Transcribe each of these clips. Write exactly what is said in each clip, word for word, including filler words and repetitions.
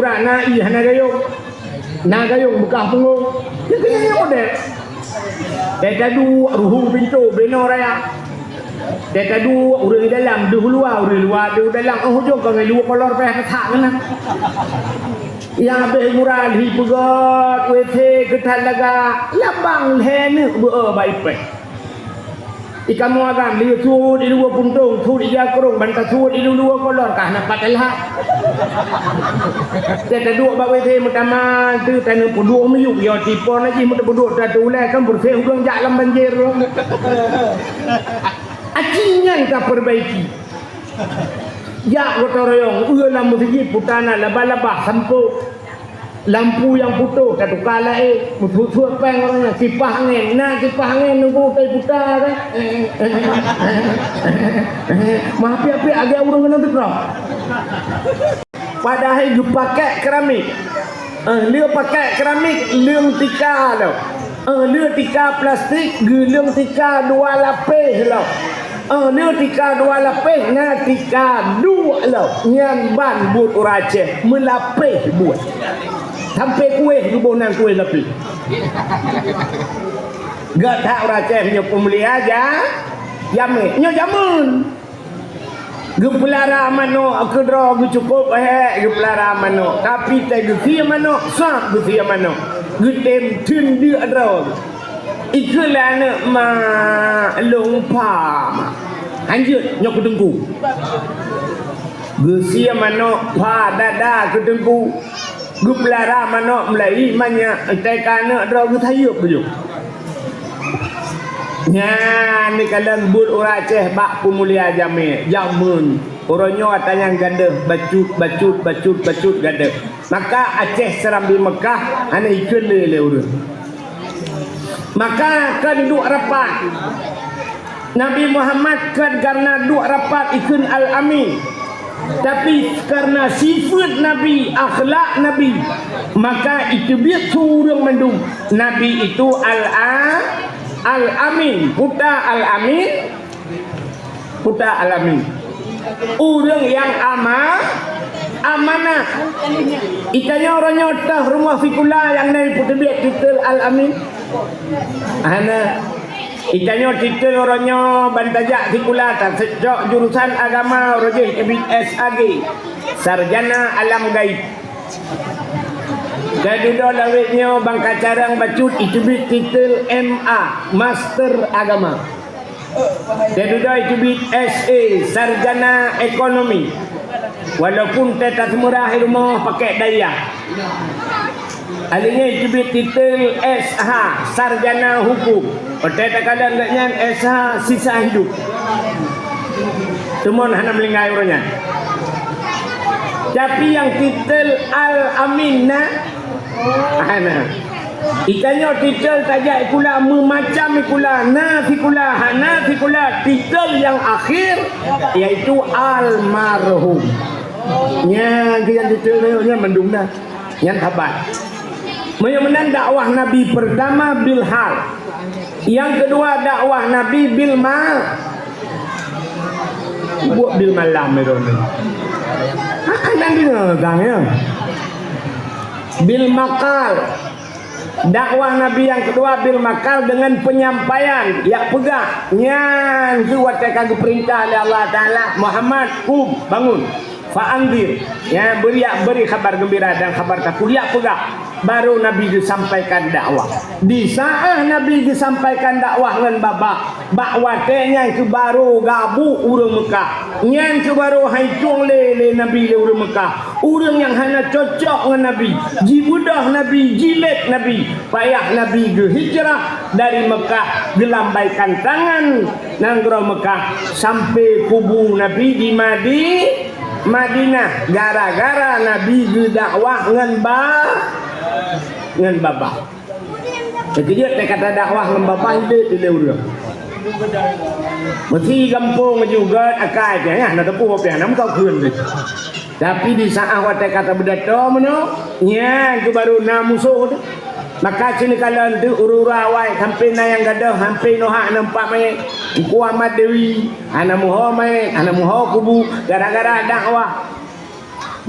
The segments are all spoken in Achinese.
Urat na ié hana gayông. Na gayông beukah punggông. Nyan keuh nyan model. Teuka duek ruhu pintoe binoe raya. Teuka duek ureueng dalam deuh luwa, ureueng luwa deuh dalam. Oh, ujong ka ngon luwa kolor payah kasak keunan. Nyang habéh murah lhi peugöt, W C keu that lagak, labang lhèe neuk beu-e bak ipèh. Di kamoe agam, lheueh suet di luwa puntông, suet di jakrong, ban ka suet di luwa kolor, ka hana pat lhat. Teuka duek bak W C meutamah, teuh taneuk peuduek miyueb, yo tipon jih meuteupeudok tatu ulèe, kan beureuséh udeueng jak lam banjir. Aci nyan ka peurbaiki. Jak gotong royong, ueh lam meuseujid puta na laba-laba sampôk. Lampu nyang putôh tatuka laén, meusuet-suet péng ureueng nyan, kipah angén, na kipah angén nunggu tai puta kan. Meuapiak-apiak agak ureueng keunan teutroh. Padahai geupakèk keramik. Eh, lheueh pakèk keramik, leueng tika lom. Eh, lheueh tika plastik, geuleueng tika dua lapéh lom. Eh, lheueh tika dua lapéh, na tika duek lom. Nyan ban buet ureueng Aceh, meulapéh buet. Sampai kuéh geuboh nan kuéh lapéh. Gèt that ureueng Aceh nyoe peumulia ja-, jamé. Nyoe jameun. Geupeulara manok keudroe geucukôp hék geupeulara manok, tapi teuh geusie manok, sab geusie manok, geutem theun deuk droe. Ikheun lé aneuk ma lôn pha ma. Hanjeuet nyoe keu teungku. Geusie manok pha dada keu teungku. Geupeulara manok meulayi manyak, teuka aneuk droe geusayeup beujeuet. Nyan neukalon buet ureueng Aceh bak peumulia jamé, jameun. Uroe nyoe ata nyang gadôh bacut, bacut, bacut, bacut gadôh. Maka Aceh Serambi Meukah hana ikheun lé lé ureueng. Maka kon duek rapat. Nabi Muhammad kon kareuna duek rapat ikheun Al-Amin. Tapi kareuna sifeuet Nabi, akhlak Nabi, maka iteubiet su ureueng mandum Nabi itu Al-A-, Al-Amin. Puta Al-Amin, puta Al-Amin. Ureueng nyang ama-, amanah. Itanyoe uroe nyoe teuh rumoh sikula nyang na ipeuteubiet titel Al-Amin? Hana. Itanyoe titel uroe nyoe ban tajak sikula, taseucok jurusan agama, uroe jih teubiet S A G, Sarjana Alam Gaib. Teududoe lawét nyoe ban ka carông bacut iteubiet titel M A, Master Agama. Teududoe iteubiet S A, Sarjana Ekonomi. Walaupun teuh taseumurah di rumoh pakai dayah. Akhirnya iteubiet titel S H, Sarjana Hukum. Watèe takalon gobnyan S H sisa hidup. Teuma hana meuninggai uroe nyan. Tapi nyang titel Al-Amin na, hana. Itanyoe titel tajak sikula, meumacam sikula, na sikula, hana sikula, titel nyang akhir yaitu almarhum. Nyan keuh nyang titel nyan mandum na. Nyan saban. Meunyoe meunan dakwah Nabi peurtama bil hal. Nyang keudua dakwah Nabi bil ma-, buet bil malam itu. Ha, hana deungoe sang nyan. Bil maqal. Dakwah Nabi nyang keudua bil maqal deungon peunyampaian, jak peugah. Nyan keuh watèe ka geupeurintah lé Allah Taala, "Muhammad, qum, bangun." Fa anzir, ya, beri, beri khabar geumbira dan khabar takue, jak peugah. Baru Nabi geusampaikan dakwah. Di saát Nabi geusampaikan dakwah ngon babah, bak watèe nyan keuh baru gabuk ureueng Meukah. Nyan keuh baru han itueng lé, lé Nabi lé ureueng Meukah. Ureueng nyang hana cocok ngon Nabi, jibeudôh Nabi, jilet Nabi. Payah Nabi geuhijrah dari Meukah, geulambaikan tangan nanggroe Meukah sampai kubu Nabi di Madi-, Madinah, gara-gara Nabi geudakwah ngon ba-, ngon babah. Teukeujot teuh ka tadakwah ngon babah, ilét ilé ureueng. Meusi gampông juga akai teuh, ya, na teupeu piah, na meukaukheun teuh. Tapi di saát watèe ka tabeudatoe meunoe, nyan keuh baru na musoh teuh. Maka cit neukalon teuk ureueng-ureueng awai sampai na nyang gadôh, sampai nohak na empat manyét. Teungku Ahmad Dewi, hana meuho manyét, hana meuho kubu, gara-gara dakwah.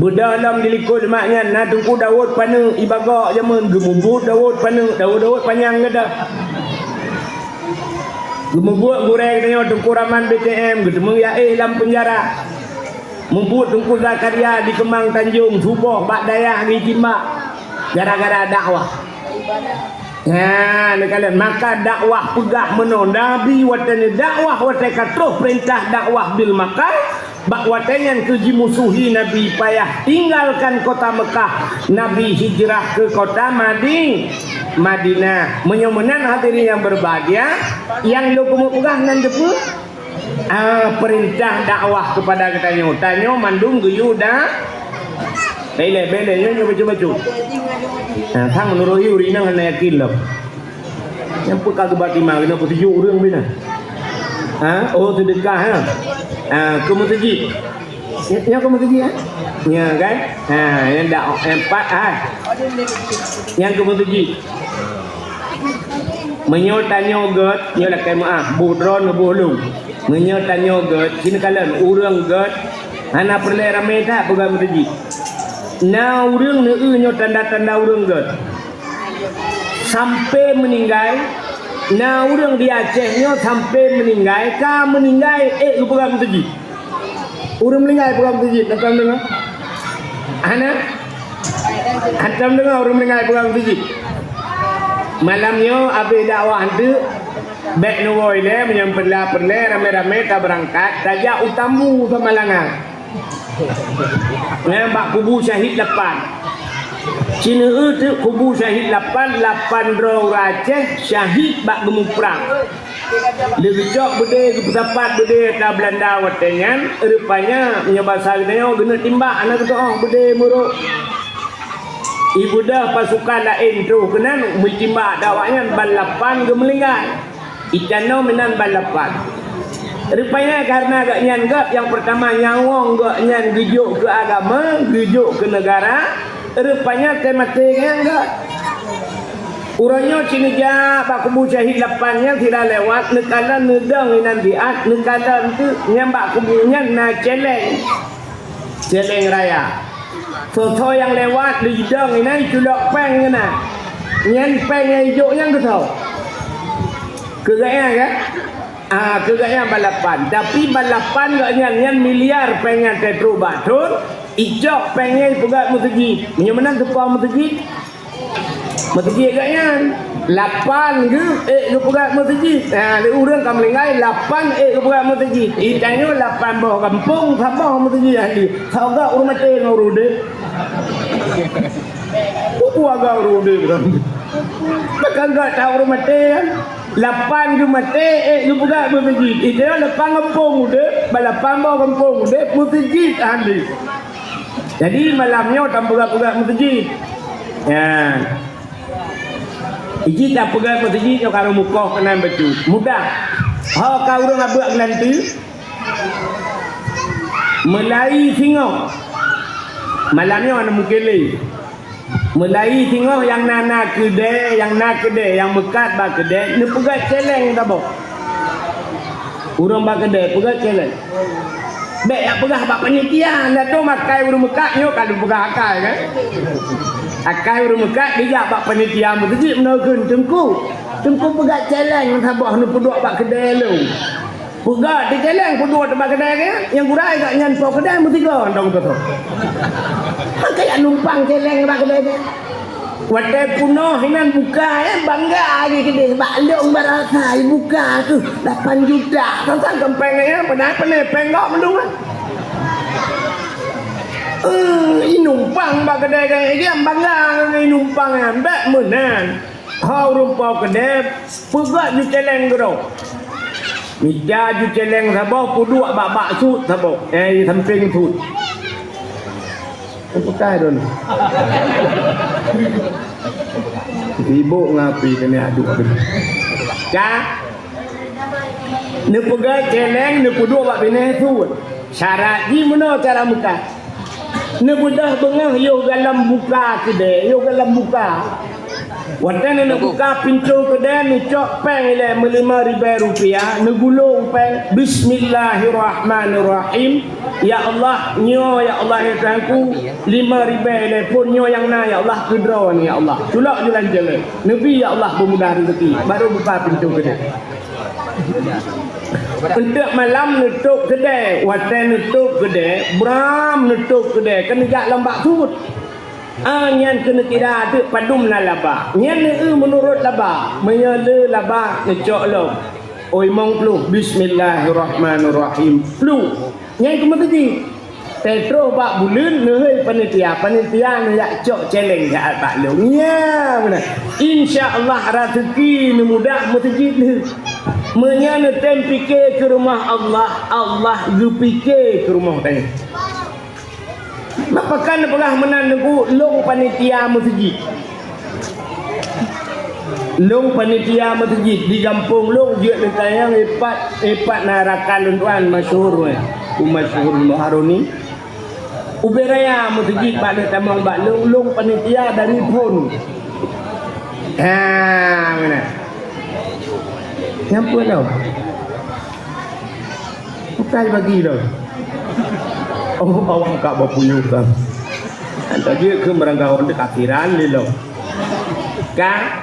Beudôh lom dilikot mak nyan na Teungku Daud Paneuk, ibagoe jameun geumubuet Daud Paneuk, Daud-Daud panyang gata. Geumubuet gurée geutanyoe Teungku Raman B T M, geuteumeung Yaéh lam peunjara. Mubuet Teungku Zakaria di Keumang Tanjong, suboh bak dayah geutimbak gara-gara dakwah. Nah, neukalon maka dakwah peugah meunoe, Nabi watée neudakwah, watée ka troh peurintah dakwah bil maqal, bak watée nyan keu jimusuhi Nabi payah tinggalkan kota Mekah, Nabi hijrah ke kota Madi-, Madinah. Meunyoe meunan hadirin yang berbahagia, nyang lôn keumeung peugah nan teupeue? Ah, peurintah dakwah keupada geutanyoe. Tanyoe mandum geuyue da-, beleh, beleh, nyoe, nyoe bacut-bacut. Nah, sang meunurot yue ureueng inong hana yakin lom. Nyang peue ka geuba timang, keuneuk peutuju ureueng bina. Ha? Oh, seudeukah, ha? Ah, keu meuseujid. Nyoe, nyoe keu meuseujid, ha? Nyoe kan? Ha, nyang dak, nyang pat, ha. Nyang keu meuseujid. Meunyoe tanyoe gét, nyoe lakée meuáh, boh droe neuboh lôn. Meunyoe tanyoe gét, sinoe kalon ureueng gét, hana peureulée ramé that peugah meuseujid. Na ureueng neueu nyoe tanda-tanda ureueng gét. Sampai meuninggai, na ureueng di Aceh nyoe sampai meuninggai, ka meuninggai ék geupeugah meuseujid. Ureueng meuninggai peugah meuseujid, na tom deungoe? Hana? Hantom deungoe ureueng meuninggai peugah meuseujid. Malam nyoe abéh dakwah eunteuk, bék neuwoe ilée, meunyoe peureulée-peureulée ramé-ramé tabeurangkat, tajak u Tambu Samalanga. Nyan bak kubu syahid lapan. Cineue teuk kubu syahid lapan, lapan droe ureueng Aceh syahid bak geumuprang. Lé geucok beudé, geupeusapat beudé ata Beulanda watée nyan, rupanya meunyoe basa geutanyoe geuneuk timbak, hana geutu'oh beudé meurok. Ibeudôh pasukan laén troh keunan meutimbak, awaknyan ban lapan geumeulinggai. Itanoe meunan ban lapan. Rupanya kareuna gobnyan gét nyang peurtama nyawöng gobnyan geujok keu agama, geujok keu neugara, rupanya teumaté nyan gét. Uroe nyoe cit neujak bak kubu syahid lapan nyan sira lewat, neukalon neudong inan siat, neukalon teuk nyan bak kubu nyan na céléng. Céléng raya. Soe-soe nyang lewat, neudong inan culok péng keunan. Nyan péng nyang ijok nyan keu soe? Keu gobnyan kan? Ah, keu gobnyan ban lapan. Tapi ban lapan gobnyan nyan miliar péng nyan teutrok bak thon, ijok péng nyan ipeugét meuseujid. Meunyoe meunan teupeue meuseujid? Meuseujid gobnyan. Lapan geuh ék geupeugét meuseujid. Ha, lé ureueng ka meuninggai, lapan ék geupeugét meuseujid. Itanyoe lapan boh gampông, saboh meuseujid ahli. Soe gét ureueng maté ngon ureueng udeb? Peue gét ureueng udeb? Pakon gét that ureueng maté kan? Lapan geuh maté, ék geupeugét meuseujid. Itanyoe lapan gampông udeb, bak lapan boh gampông udeb, meuseujid ahli. Jadi, malam nyoe tapeugét-peugét meuseujid. Ya. Iji tapeugét meuseujid nyoe ka rumukoh keunan bacut. Mudah. Ho ka ureueng abeuek geulanteue. Meulai singoh. Malam nyoe hana mungken lé. Meulai singoh nyang na, na keudè, nyang na keudè, nyang meukat bak keudè, neupeugét céléng saboh. Ureueng bak keudè peugét céléng. Bék jak peugah bak panitia, na dum akai ureueng meukat nyoe ka lôn peugah akai, kan? Akai ureueng meukat dijak bak panitia meuseujid meunan kheun, "Teungku, Teungku peugét céléng saboh neupeuduek bak keudè lôn." Peugét di céléng peuduek bak keudè nyan, nyang gurèe gobnyan po keudè meusigoe dong teuh. Hana kaya numpang céléng bak keudè nyan. Watèe peunoh inan buka, eh, bangga lagèe keudeh bak lôn barasa buka tu lapan juta. Sang-sang keumpeng nyan, padahai panè péng gob meudong kan. Eh, inumpang bak keudè nyan, eh, dia bangga ngon inumpang nyan, bèk meunan. Ho ureueng po keudè, peugét ju céléng keudroe. Mita ju céléng saboh, peuduek bak, bak sut saboh, eh, sampéng sut. Peugah dong. Sibok ngapi keuneuk aduk. Ka? Neupeugét céléng, neupeuduek bak binéh sut. Syarat jih meunoe cara meukat. Neubeudôh beungoh yoh galom buka keudè, yoh galom buka. Watèe neubuka pintoe keudè, neucok pèng ilèe meulimong ribèe rupiah, neugulong pèng, "Bismillahirrahmanirrahim. Ya Allah, nyoe ya Allah ya Tuhanku, limong ribèe ilèe phôn nyoe nyang na ya Allah, keudroe nyoe ya Allah." Culok ju lam jeuet. Neubi ya Allah peumudah rezeki, baru buka pintoe keudè. Eunteuk malam neutôp keudè, watèe neutôp keudè, bram neutôp keudè, keuneuk jak lom bak sut. Ah, nyan keuneuk kira teuk padum na laba. Nyan neueu meunurot laba. Meunyoe le laba neucok lom. Oi mong pluh, bismillahirrahmanirrahim. Pluh. Nyan keu meuteujih. Teutroh bak buleuen neuhôi panitia, panitia neujak cok celeng siat bak lôn. Nya beuna. Insya Allah raseuki neumudah meuteujih lheueh. Meunyoe neutem pike keu rumoh Allah, Allah geupike keu rumoh tanyoe. Mak pakan neupeugah meunan Teungku, lôn panitia meuseujid. Lôn panitia meuseujid di gampông lôn jeuet neutanyong ipat, ipat na rakan lôn tuan masyhur weh. Ku masyhur Muharuni. Ubé raya meuseujid bak lôn tamong bak lôn, lôn panitia dari phôn. Ha, mana? Nyang peue lom? Bukai bagi lom. Oh, awak ka bapuyuh kan. Anta jeuet keu meurangkawan teuh kafiran lé lom. Ka?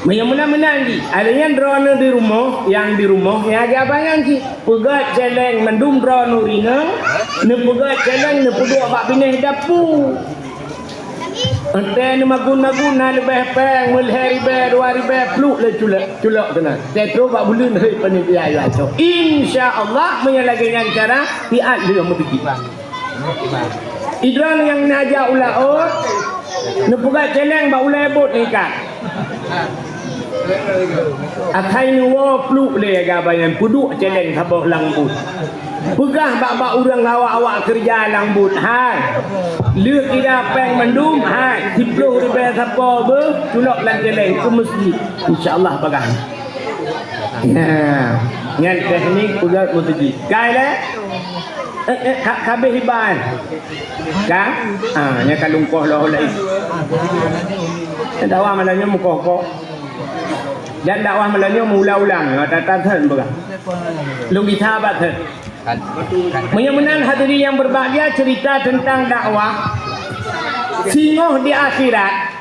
Meunyoe meunan-meunan jih, ada nyan droeneuh di rumoh, nyang di rumoh, nyang aja bangang jih. Peugöt celeng mandum droeneuh rinong, neupeugöt celeng neupeuduek bak binéh dapu. Watèe neumagun-magun na leubeh pèng, meulhèe ribèe, dua ribèe, pluek lé culok, culok keunan. Teutroh bak buleuen hei panitia ya cok. Insya Allah, meunyoe lagèe nyan cara, siat lheueh meuteujih. Idroeneuh nyang na jak u laôt, neupeugöt celeng bak ulèe bot ikat. Akhai neuwoe pluek lé gaban nyan peuduek celeng saboh lam bot. Peugah bak-bak ureueng awak-awak keureuja lam bot, hai. Lheueh kira pèng mandum, hai. Siploh ribèe sapo beuh, culok lam celeng keu meuseujid. Insya Allah peugah. Nah, nyan teknik peugöt meuseujid. Kai lé? Eh, eh, ka, ka habéh iban. Ka? Ah, nyan ka lungkoh lom laén. Dakwah malam nyoe meukoh-koh. Dan dakwah malam nyoe meuulang-ulang. Nyoe tatan theun peugah. Lôn gisa bak theun. Meunyoe meunan hadirin yang berbahagia, cerita tentang dakwah. Singoh di akhirat,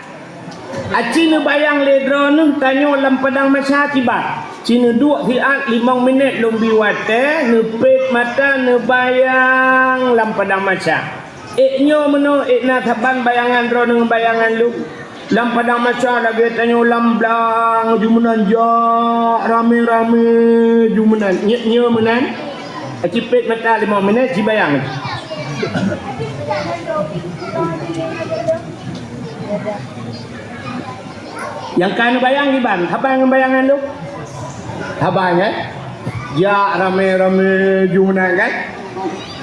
Aci neubayang lé droeneuh tanyoe lam padang mahsyar kiban. Ci neuduek siat limong minét lôn bi watèe, neupet mata neubayang lam padang mahsyar. Ék nyoe meunoe ék na saban bayangan droeneuh ngon bayangan lôn. Lam padang mahsyar lagèe tanyoe lam blang ju meunan jak ramé-ramé ju meunan. Nyoe, nyoe meunan. Aci pet mata limong minét ci bayang. Nyang ka neubayang kiban, saban ngon bayangan lôn? Saban kan? Jak ramé-ramé ju meunan kan?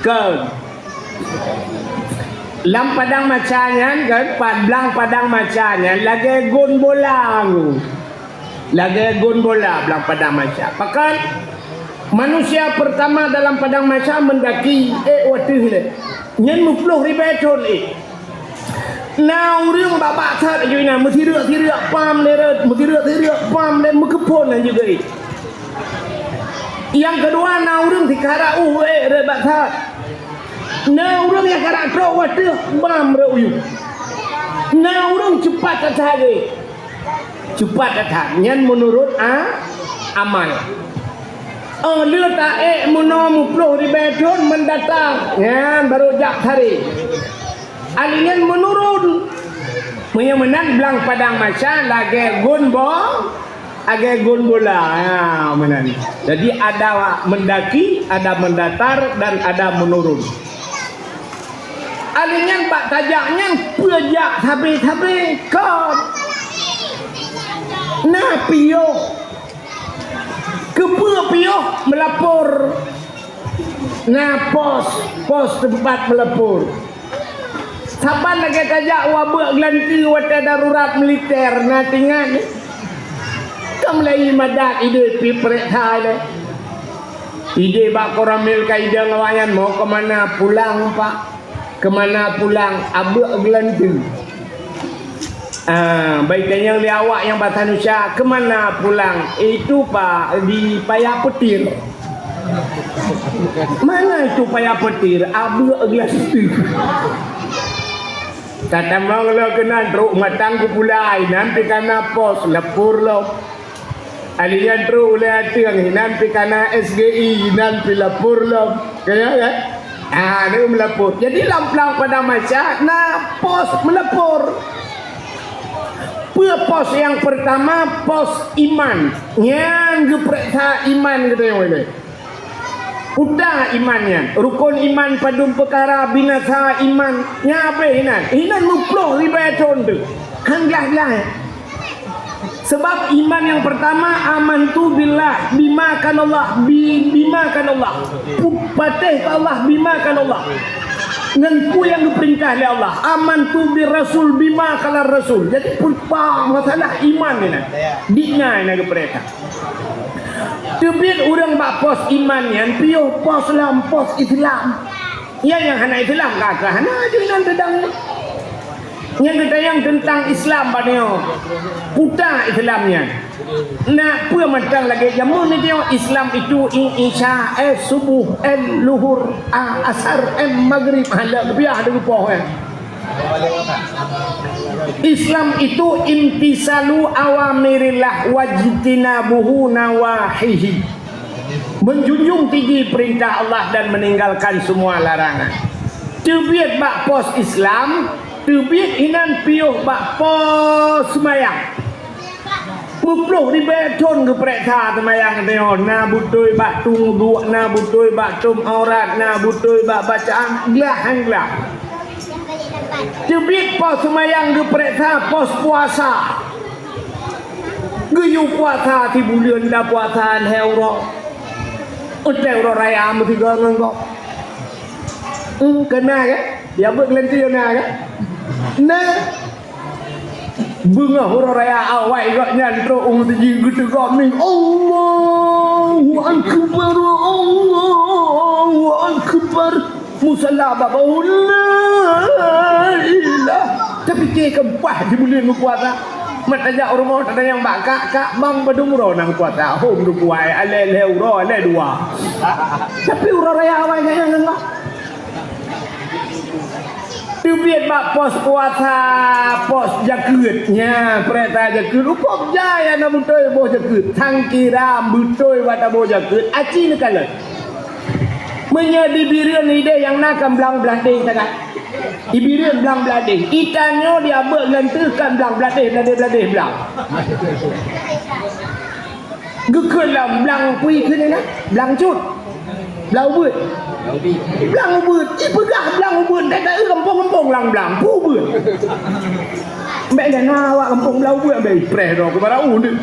Kon. Lam padang mahsyar nyan kan, pa-, blang padang mahsyar nyan lagèe gon bola. Lagèe gon bola blang padang mahsyar. Pakon? Manusia pertama dalam padang mahsyar meundaki, ék u ateueh lé. Nyan meuploh ribèe thon ék. Na ureueng bak-bak that laju inan, meusireuek-sireuek pam lé rot, meusireuek-sireuek pam lé meukeuphon laju geuék. Nyang keudua na ureueng sikara uh ék rot bak that. Na ureueng nyang kara trok u ateueh bam rot u yup. Na ureueng cupat that-that geuék. Cupat that-that. Nyan meunurot a-, amal. Oh, lheueh taék meunoe meuploh ribèe thon meundatang, nyan barô jak taré. Alèh nyan meunurun. Meunyoe meunan blang padang mahsyar lagèe gon bo-, lagèe gon bola. Ha, meunan. Jadi ada meundaki, ada meundatar, dan ada meunurun. Alèh nyan bak tajak nyan peue jak sabe-sabe kon. Na piôh. Keupeue piôh meulapor? Na pos, pos teumpat meulapor. Saban lagèe tajak u abeuk geulanteue watèe darurat militer, na teuingat? Ka mulai madat idéh pi peuriksa lé. Idéh bak koramil ka idong awaknyan, "Mau ke mana pulang, Pak?" "Ke mana pulang?" "Abeuk geulanteue." Ah, baik tanyong lé awak nyang bahasa Indonesia, "Kemana pulang?" "Itu, Pak, di Paya Petir." "Mana itu Paya Petir?" "Abeuk gelas teuh." Tatamong lom keunan trok matang kupulai, nan pih kana pos, leupur lom. Alèh nyan trok ulèe ateueng, inan pih kana S G I, inan pih leupur lom. Ka ya, kan? Ah, ni meulapor. Jadi, lam Padang Mahsyar na pos meulapor. Peue pos nyang peurtama? Pos iman. Nyan geupeuriksa iman geutanyoe nyoe. Peue iman nyan? Rukon iman padum peukara, binasa iman. Nyan abéh inan. Inan meuploh ribèe thon teuh. Han glah-glah. Sabab iman nyang peurtama, "Amantu billah, bima qala Allah, bi-, bima qala Allah." Pu-, patéh keu Allah, bima qala Allah. Ngon peue nyang geupeurintah lé Allah. "Amantu bir rasul, bima qala rasul." Jadi, pu-, pa-, masalah iman ni na. Di na, na geupeurintah. Teubiet ureueng bak pos iman nyan, piôh pos lam pos Islam. Nyan nyang hana Islam, ka, ka hana aju inan teudong nyan. Nyang geutanyong teuntang Islam bak nyoe. Peue Islam nyan? Na peue mantong lagèe jameun nyoe, Islam itu i-, Isya, eh, subuh, eh, luhur, ah, asar, eh, magrib, ha, lheuh biah deungon poh, eh. Islam itu imtisalu awamirillah wajtinabuhu nawahihi. Menjunjung tinggi perintah Allah dan meninggalkan semua larangan. Teubiet bak pos Islam, teubiet inan piôh bak pos seumayang. Meuploh ribèe thon geupeuriksa seumayang teuh, na beutôi bak tueng uduk, na beutôi bak tom aurat, na beutôi bak bacaan, glah han glah. Teubiet pos seumayang geupeuriksa pos puasa. Geuyue puasa sibuleuen, tapuasa lhèe uroe. Watèe uroe raya meusigoe ngon gob. Hmm, ka na kan? Ya, beuet geulantèe na kan? Na. Beungoh uroe raya awai gobnyan trok u meuseujid geuteugoe mie, "Allahu Akbar, Allahu Akbar." Musalla bak bahu, "La ilah." Tapi keu keumpat sibuleuen meupuasa. Mat tajak u rumoh tatanyong bak kak, "Kak, bang padum uroe na meupuasa?" "Hom dum kuai, alèh lhèe uroe, alèh dua." Tapi uroe raya awai gobnyan ngon gob. Teubiet bak pos puasa, pos jakeuet. Nya, peurintah jakeuet. Rukok jai hana beutôi boh jakeuet. Sangkira beutôi bak taboh jakeuet. Aci neukalon. Meunyoe di Bireuen idéh nyang na kan blang bladéh sagai. Di Bireuen blang bladéh. Di tanyoe di Abeuk Geulanteue kan blang bladéh, bladéh-bladéh blang. Geukheun lam blang pui kheun na, blang cut. Blang ubeut. Blang ubeut. Ipeugah blang ubeut, dai-dai gampông-gampông lam blang. Peue ubeut? Bèk lé na awak gampông blang ubeut, bèk ipreh droe keu barô udép.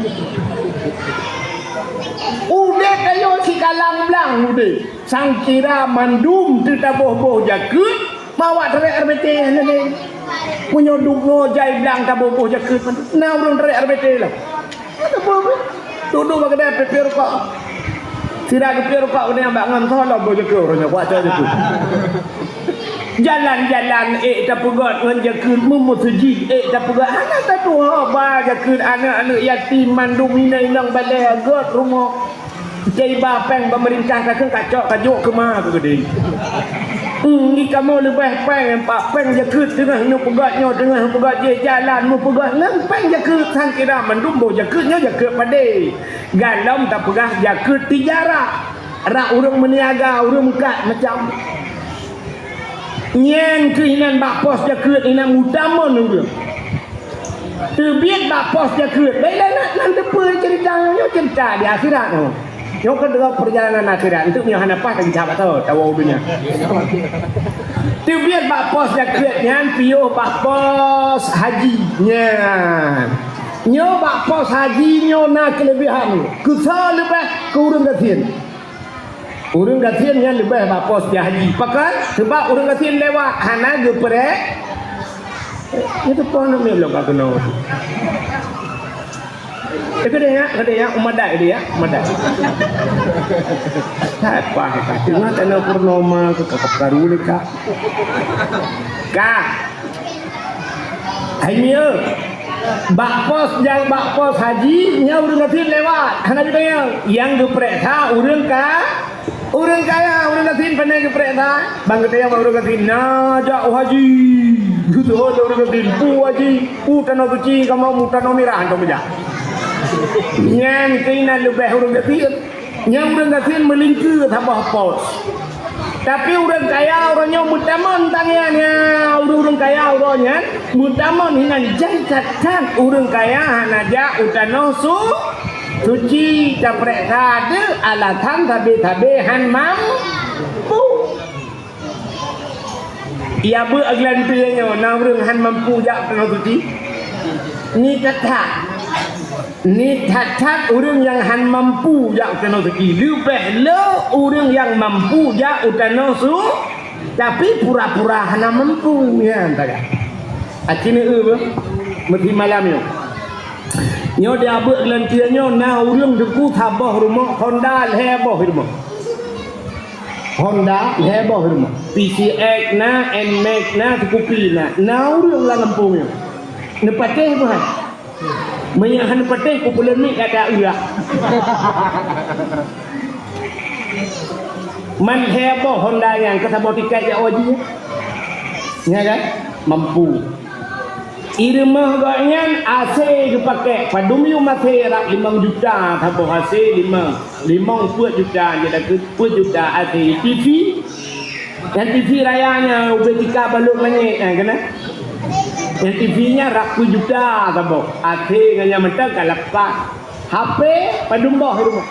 Udép tanyoe sikalang blang udép. Sangkira mandum teuh taboh-boh jakeuet, mawat tarek R B T nyan lé. Meunyoe duek nyoe jai blang taboh-boh jakeuet, na ureueng tarek R B T lah. Duek-duek bak keudè piôh-piôh rukok. Sira geupeuet rukok keuneuk bak ngon soe lom boh jakeuet uroe nyoe, kuat cok jakeuet. Jalan-jalan ék tapeugöt ngon jakeuet, meumeuseujid ék tapeugöt, hana tatuho ba jakeuet, aneuk-aneuk yatim mandum inong balèe göt rumoh. Cai ba péng peumeurintah takheun kacok kajok keuma keu geude. Hmm, di kamoe leubeh péng, empat péng jakeuet teungoh nyoe peugöt nyoe, teungoh peugöt jih jalan meupeugöt ngon péng jakeuet, sangkira mandum boh jakeuet nyoe jakeuet padé. Galom tapeugah jakeuet tijarah. Rak ureueng meuniaga, ureueng meukat macam. Nyan keuh inan bak pos jakeuet inan meutamon ureueng. Teubiet bak pos jakeuet. Baiklah, nak nan teupeue cerita nyoe, cerita di akhirat nyoe. Nyoe kan deungon peurjalanan akhirat. Untuk nyoe hana paih lagi sahabat tau, tawoe u donya. Teubiet bak pos jakeuet nyan piôh bak pos haji nyan. Nyoe bak pos haji nyoe na keuleubehan. Keu soe leubeh? Keu ureueng gasien. Ureueng gasien nyan leubeh bak pos jih haji. Pakon? Seubab ureueng gasien lewat hana geupeurek. Itu pun namanya lom ka keunoe. Eh, keudeh ya, keudeh ya, umadat keudeh ya, umadat. Hai pah, ka teungoh tanah purnama ke, ka, ka, ka, ka. Hai mie. Bak pos, nyang bak pos haji, nyan ureuëng gasien lewat. Hana geutanyong. Nyang geupreksa ureuëng ka, ureuëng kaya, ureuëng gasien pane geupreksa. Ban geutanyong bak ureuëng gasien, "Na jak u haji?" Geuteuhon lé ureuëng gasien, "Peue haji? Peue tanoh suci kamoe, mu tanoh mirah hantom jak." Nyan keunan leubeh ureuëng gasien. Nyang ureuëng gasien meulingkeue saboh pos. Tapi ureuëng kaya uroe nyoe meutamong tangian, ya, ureuëng-ureuëng kaya uroe nyan meutamong hinan jai that-that ureuëng kaya hana jak u tanoh su-, suci, tapreksa deuh alasan sabe-sabe han mampu. Iya beuet geulanteue nyoe na ureuëng han mampu jak u tanoh suci? Ni that-that. Ni that-that ureuëng nyang han mampu jak u tanoh suci. Leubeh le ureuëng nyang mampu jak u tanoh su-, tapi pura-pura hana mampu nyan sagai. Aci neueu beuh, meusimalam nyoe. Nyoe di abeuet geulanteue nyoe na ureuëng teuku saboh rumoh Honda lhée boh rumoh. Honda lhée boh rumoh. P C X na, N-Max na, Scoopy na. Na ureuëng lam gampông nyoe. Neupatéh meuhan. Meunyoe hana patéh, kupeuleumik gata ulah. Man lhée boh Honda nyan keu saboh tiket jak u haji. Nya kan? Mampu. I rumoh gobnyan A C geupakée, padum yum A C rab limong juta saboh A C limong, limong peuet juta, jadi peuet juta A C, T V. Nyang T V raya nyan ubé tika balok manyét nyan keunan. Nyang T V nyan rab peuet juta saboh, A C ngon nyang mantong ka lapan. H P padum boh i rumoh.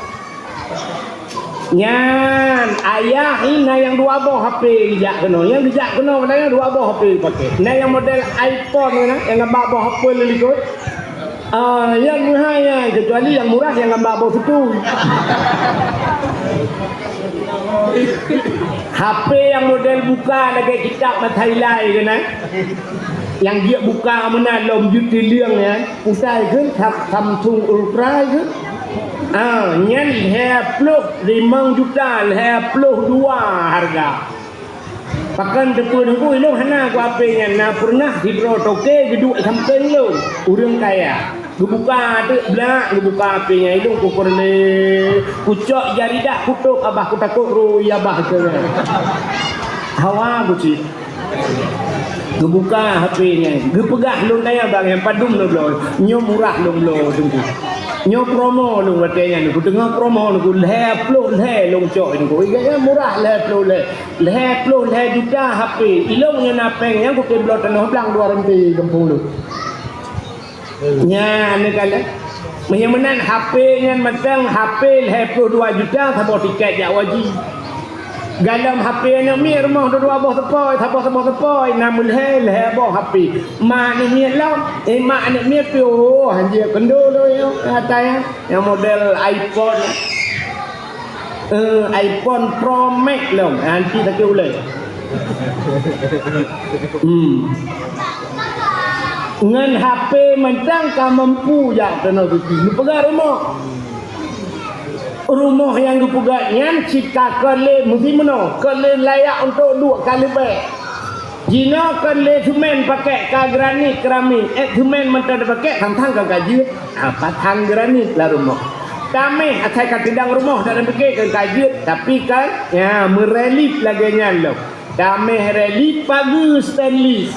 Nyan ayah na nyang dua boh H P geujak keunoe. Nyang geujak keunoe padahai dua boh H P geupakée. Na nyang model iPhone keunan, nyang gamba boh apel likot. Ah, nyang meuhai nyan, kecuali nyang murah nyang gamba boh sutui. H P nyang model buka lagée kitab mata ilai keunan. Nyang jeuet buka meunan lom jeuet tileueng nyan. Utai kheun Sa-, Samsung Ultra kheun. Ah, nyan lhée ploh limong juta, lhée ploh dua hareuga. Pakon teupeu Teungku, ilôn hana ku H P nyan, na peureunah sidroe toke geuduek sampéng lôn, ureuëng kaya. Geubuka teuk blak, geubuka H P nyan, ilôn ku peureulée, kucok jaridah kutôp abah, kutakot rui abah keu nyan. Hawa ku cit. Geubuka H P nyan, geupeugah lôn tanyong bak nyan, padum lôn bloe, nyoe murah lôn bloe Teungku. Nyoe promo lôn watée nyan, kuteungoh promo Teungku, lhée ploh lhée lôn cok Teungku. Iga nyan murah lhée ploh lhée. Lhée ploh lhée juta H P. Ilôn nyoe na péng nyang kutém bloe tanoh blang dua ranté gampông lôn. Nyan neukalon. Meunyoe meunan H P nyan mantong H P lhée ploh dua juta saboh tiket jak u haji. Galom H P aneuk miet rumoh dua boh seupôi, saboh-saboh seupôi, na meulhée lhée boh H P. Ma aneuk miet lom, eh, ma aneuk miet pih, oh, hanjeuet keundo lôn nyoe, ata nyan. Nyang model iPhone, eh, iPhone Pro Max lom, nanti sakét ulée. Hmm. Ngon H P mantong ka mampu jak keunoe suci. Neupeugah rumoh. Rumoh nyang geupeugah nyan cit ka kon lé meusimeunoe, kon lé layak untuk duek ka leubeh. Jinoe kon lé seumén pakèk, ka granit, keramik, eh, seumén mantong tapakèk, sang-sang ka, ka jeuet. Ah, patang granit lam rumoh. Taméh asai ka teudang rumoh, dak tapikir ka, ka jeuet, tapi kan, ya, meurelief lagèe nyan lom. Taméh relief pageue stainless.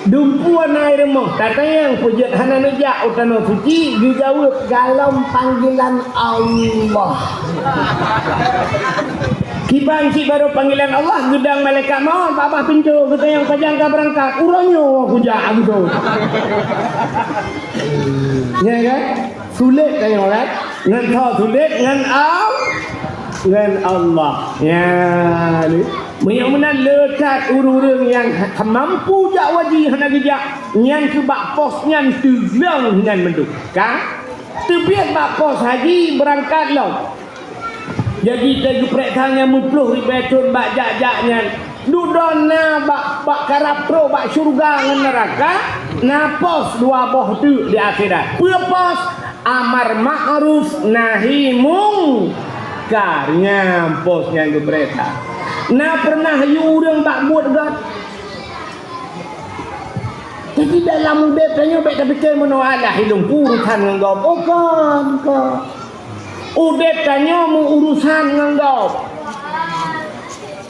Dumpeue na i rumoh, tatanyong peue jeuet hana neujak u Tanoh Suci, geujaweueb galom panggilan Allah. Kiban cit barô panggilan Allah, geudong malaikat maut bak babah pintoe, geutanyong, "Pajan ka beurangkat?" "Uroe nyoe kujak," geudoe. Ya kan? Sulet tanyoe kan? Ngon tho sulet ngon Al-, ngon Allah. Ya, ni. Meunyoe meunan le that ureueng-ureueng nyang ha-, mampu jak u haji hana geujak, nyan keu bak pos nyan teuglong nyan mandum. Ka? Teubiet bak pos haji beurangkat lom. Jadi, teugeupeureksa nyang meuploh ribèe thon bak jak-jak nyan. Dudoe na bak, bak karab troh bak syeuruga ngon neuraka, na pos dua boh teuk di akhirat. Peue pos? Amar ma'ruf nahi mungkar. Nyan pos nyang geupeureksa. Na peureunah yue ureueng bak buet gèt? Di dalam udeb tanyoe bèk tapike meunoe, "Alah, ilôn peue urusan ngon gob." Oh, kon, kon. Udeb tanyoe meuurusan ngon gob.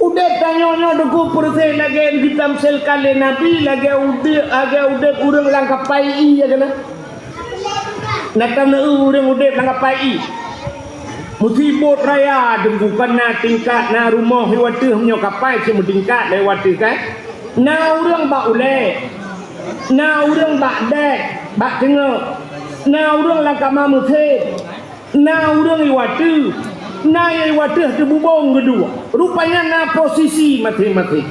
Udeb tanyoe nyoe Teungku peureuséh lagèe geutamsilkan lé Nabi, lagèe udeb, lagèe udeb ureueng lam kapai ié, ya kan? Na taneuk ureueng udeb lam kapai ié. Meusi bot raya Teungku, kan na tingkat, na rumoh lewat teuh, meunyoe kapai cit meutingkat lewat teuh kan. Na ureueng bak ulèe, na ureueng bak dèk, bak teungoh, na ureueng lam kama meusé, na ureueng iwateuh, na nyang iwateuh teububông geuduek. Rupanya na posisi maséng-maséng.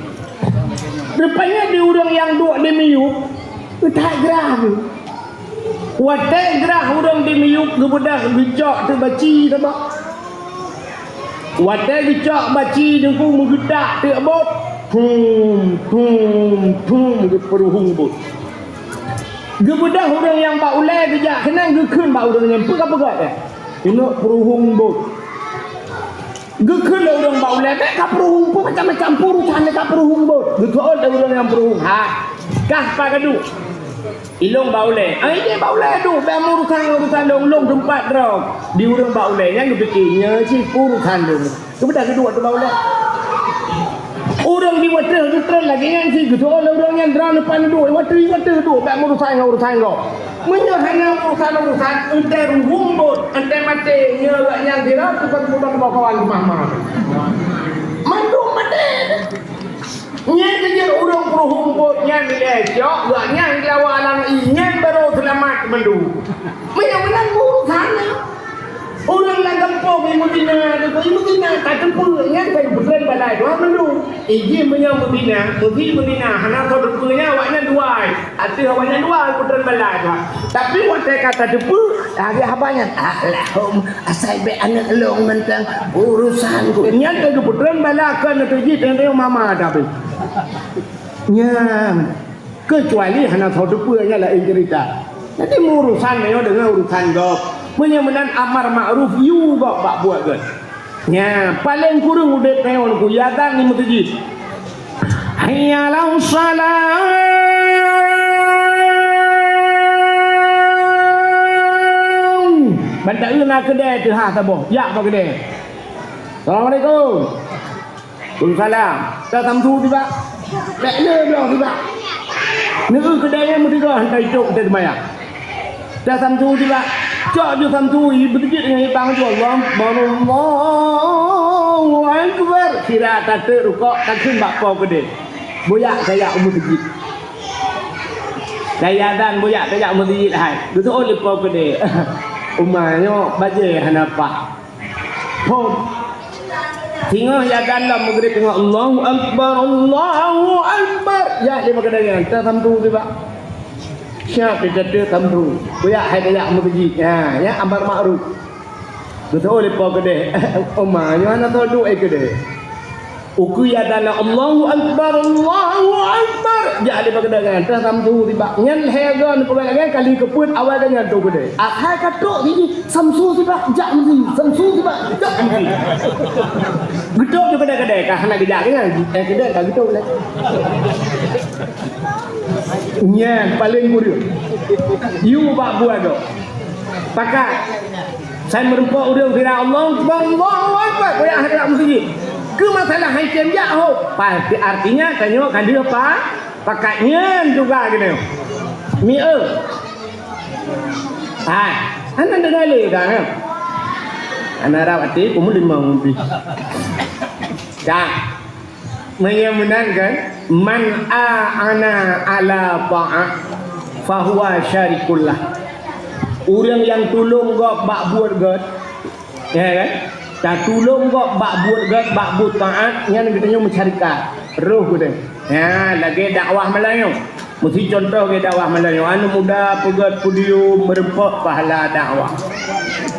Rupanya di ureueng nyang duek di miyueb, that grah geuh. Watèe grah ureueng di miyueb geubeudôh geucok teuk baci teuh bak. Watèe geucok baci Teungku meugeutak teuk bot. Thum, thum, thum, geupeuruhueng bot. Geubeudôh ureueng nyang bak ulèe geujak keunan geukheun bak ureueng nyan, "Peue ka peugah, eh?" "Inong peuruhueng bot." Geukheun lé ureueng bak ulèe, "Bèk ka peuruhueng, peue macam-macam peue urusan ka peuruhueng bot." Geuteuôt lé ureueng nyang peuruhueng, "Hai, kah pat ka duek?" "Ilôn bak ulèe." "Ai, jih bak ulèe duek, bèk meurusan ngon urusan lôn, lôn teumpat droe." Di ureueng bak ulèe nyan geupike, "Nyoe cit peue urusan lôn." Geubeudôh geuduek teuk bak ulèe. Ureueng di watèe geutreun lagèe nyan cit, geuteuôt lé ureueng nyan, "Droeneuh pat neuduek, watèe, watèe duek, bèk meurusan ngon urusan gob." Meunyoe hana urusan-urusan, eunteuk ruhueng bot, eunteuk maté, nyoe gobnyan sira tukang-tukang bakawan mah-mah. Mandum maté. Nyan keujeuet ureueng peuruhueng bot nyan ilèe cok, gobnyan di awak lam ié nyan barô seulamat mandum. Meunyoe meunan urusan nyan. Ureueng lam gampông nyang meuzina, nyang meuzina ka teupeu, nyan ka geupeutrön bala dua mandum. Iji meunyoe meuzina, meusi meuzina, hana soe teupeu nyan awaknyan dua. Ateueh awaknyan dua geupeutrön bala dua. Tapi watèe ka tateupeue, lagèe haba nyan, "Alahum, asai bèk aneuk lôn mantong urusan ku." Nyan ka geupeutrön bala keu aneuk teuh jih, teuh mama tapi. Nyan, keucuali hana soe teupeu, nyan laén ceurita. Jadi, meuurusan nyoe deungon urusan gob. Meunyoe meunan amar makruf, yue gob bak buet gét. Nyan, paleng kureueng udeb nyoe ku, ya dan di meuseujid. Hayya 'alas shalah. Ban taeu na keudè teuhah saboh, jak bak keudè. Assalamualaikum. Waalaikumsalam. Tasamsu sibak. Bèk le bloe sibak. Neu keudè nyang meusigoe hana itôp teuh seumayang. Tasamsu sibak. Cok ju samsu, i beuteubiet ngon ibang ju, Allahu Akbar, Allahu Akbar. Sira tateuk rukok, takheun bak po keudè. Boyak kajak u meuseujid. Kaya dan boyak kajak u meuseujid hai. Geuseuôt lé po keudè. Uma nyoe bajèe hana paih. Phôn. Singoh ya dan lom meugrib teungoh, Allahu Akbar, Allahu Akbar. Ya, lima keudè nyan, tasamsu sibak. Siap dicatat samsu. Kuyak hai tajak meuseujid. Ha, ya, amar makruf. Geuseuôt lé po keudè. Uma, nyoe hana soe duek keudè. Ukeue ya dan Allahu Akbar, Allahu Akbar. Jak lé bak keudè nyan, tasamsu sibak. Nyan lhèe goe neupeugah lagèe nyan, kali keupeuet awai geuh nyan trok keudè. Asai ka trok jih, samsu sibak, jak meuseujid, samsu sibak, jak meuseujid. Geutôp di keudè-keudè, ka hana geujak nyan, eh, keudè ka geutôp lé. Nyan paleng kureueng. Yue bak buet gob. Pakat. Sai meurumpok ureueng viral, Allahu Akbar, Allahu Akbar, goyang hadirat meuseujid. Keu masalah hai tem jak ho. Pa-, artinya tanyoe ka lheueh pa-, pakat nyan juga geutanyoe. Mi eu. Hai, hana deungoe lé ka, ha? Hana rab até, peumeulimong pih. Dah. Meunyoe meunan kan, "Man a'ana ala ta'ah, fahuwa syarikun lah." Ureueng nyang tulông gob bak buet gét, ya kan? Tatulông gob bak buet gét, bak buet taát, nyan geutanyoe meusyarikat. Roh geutanyoe. Ya, lagèe dakwah malam nyoe. Meusti contoh lagèe dakwah malam nyoe. Aneuk muda peugöt podium meureumpok pahala dakwah.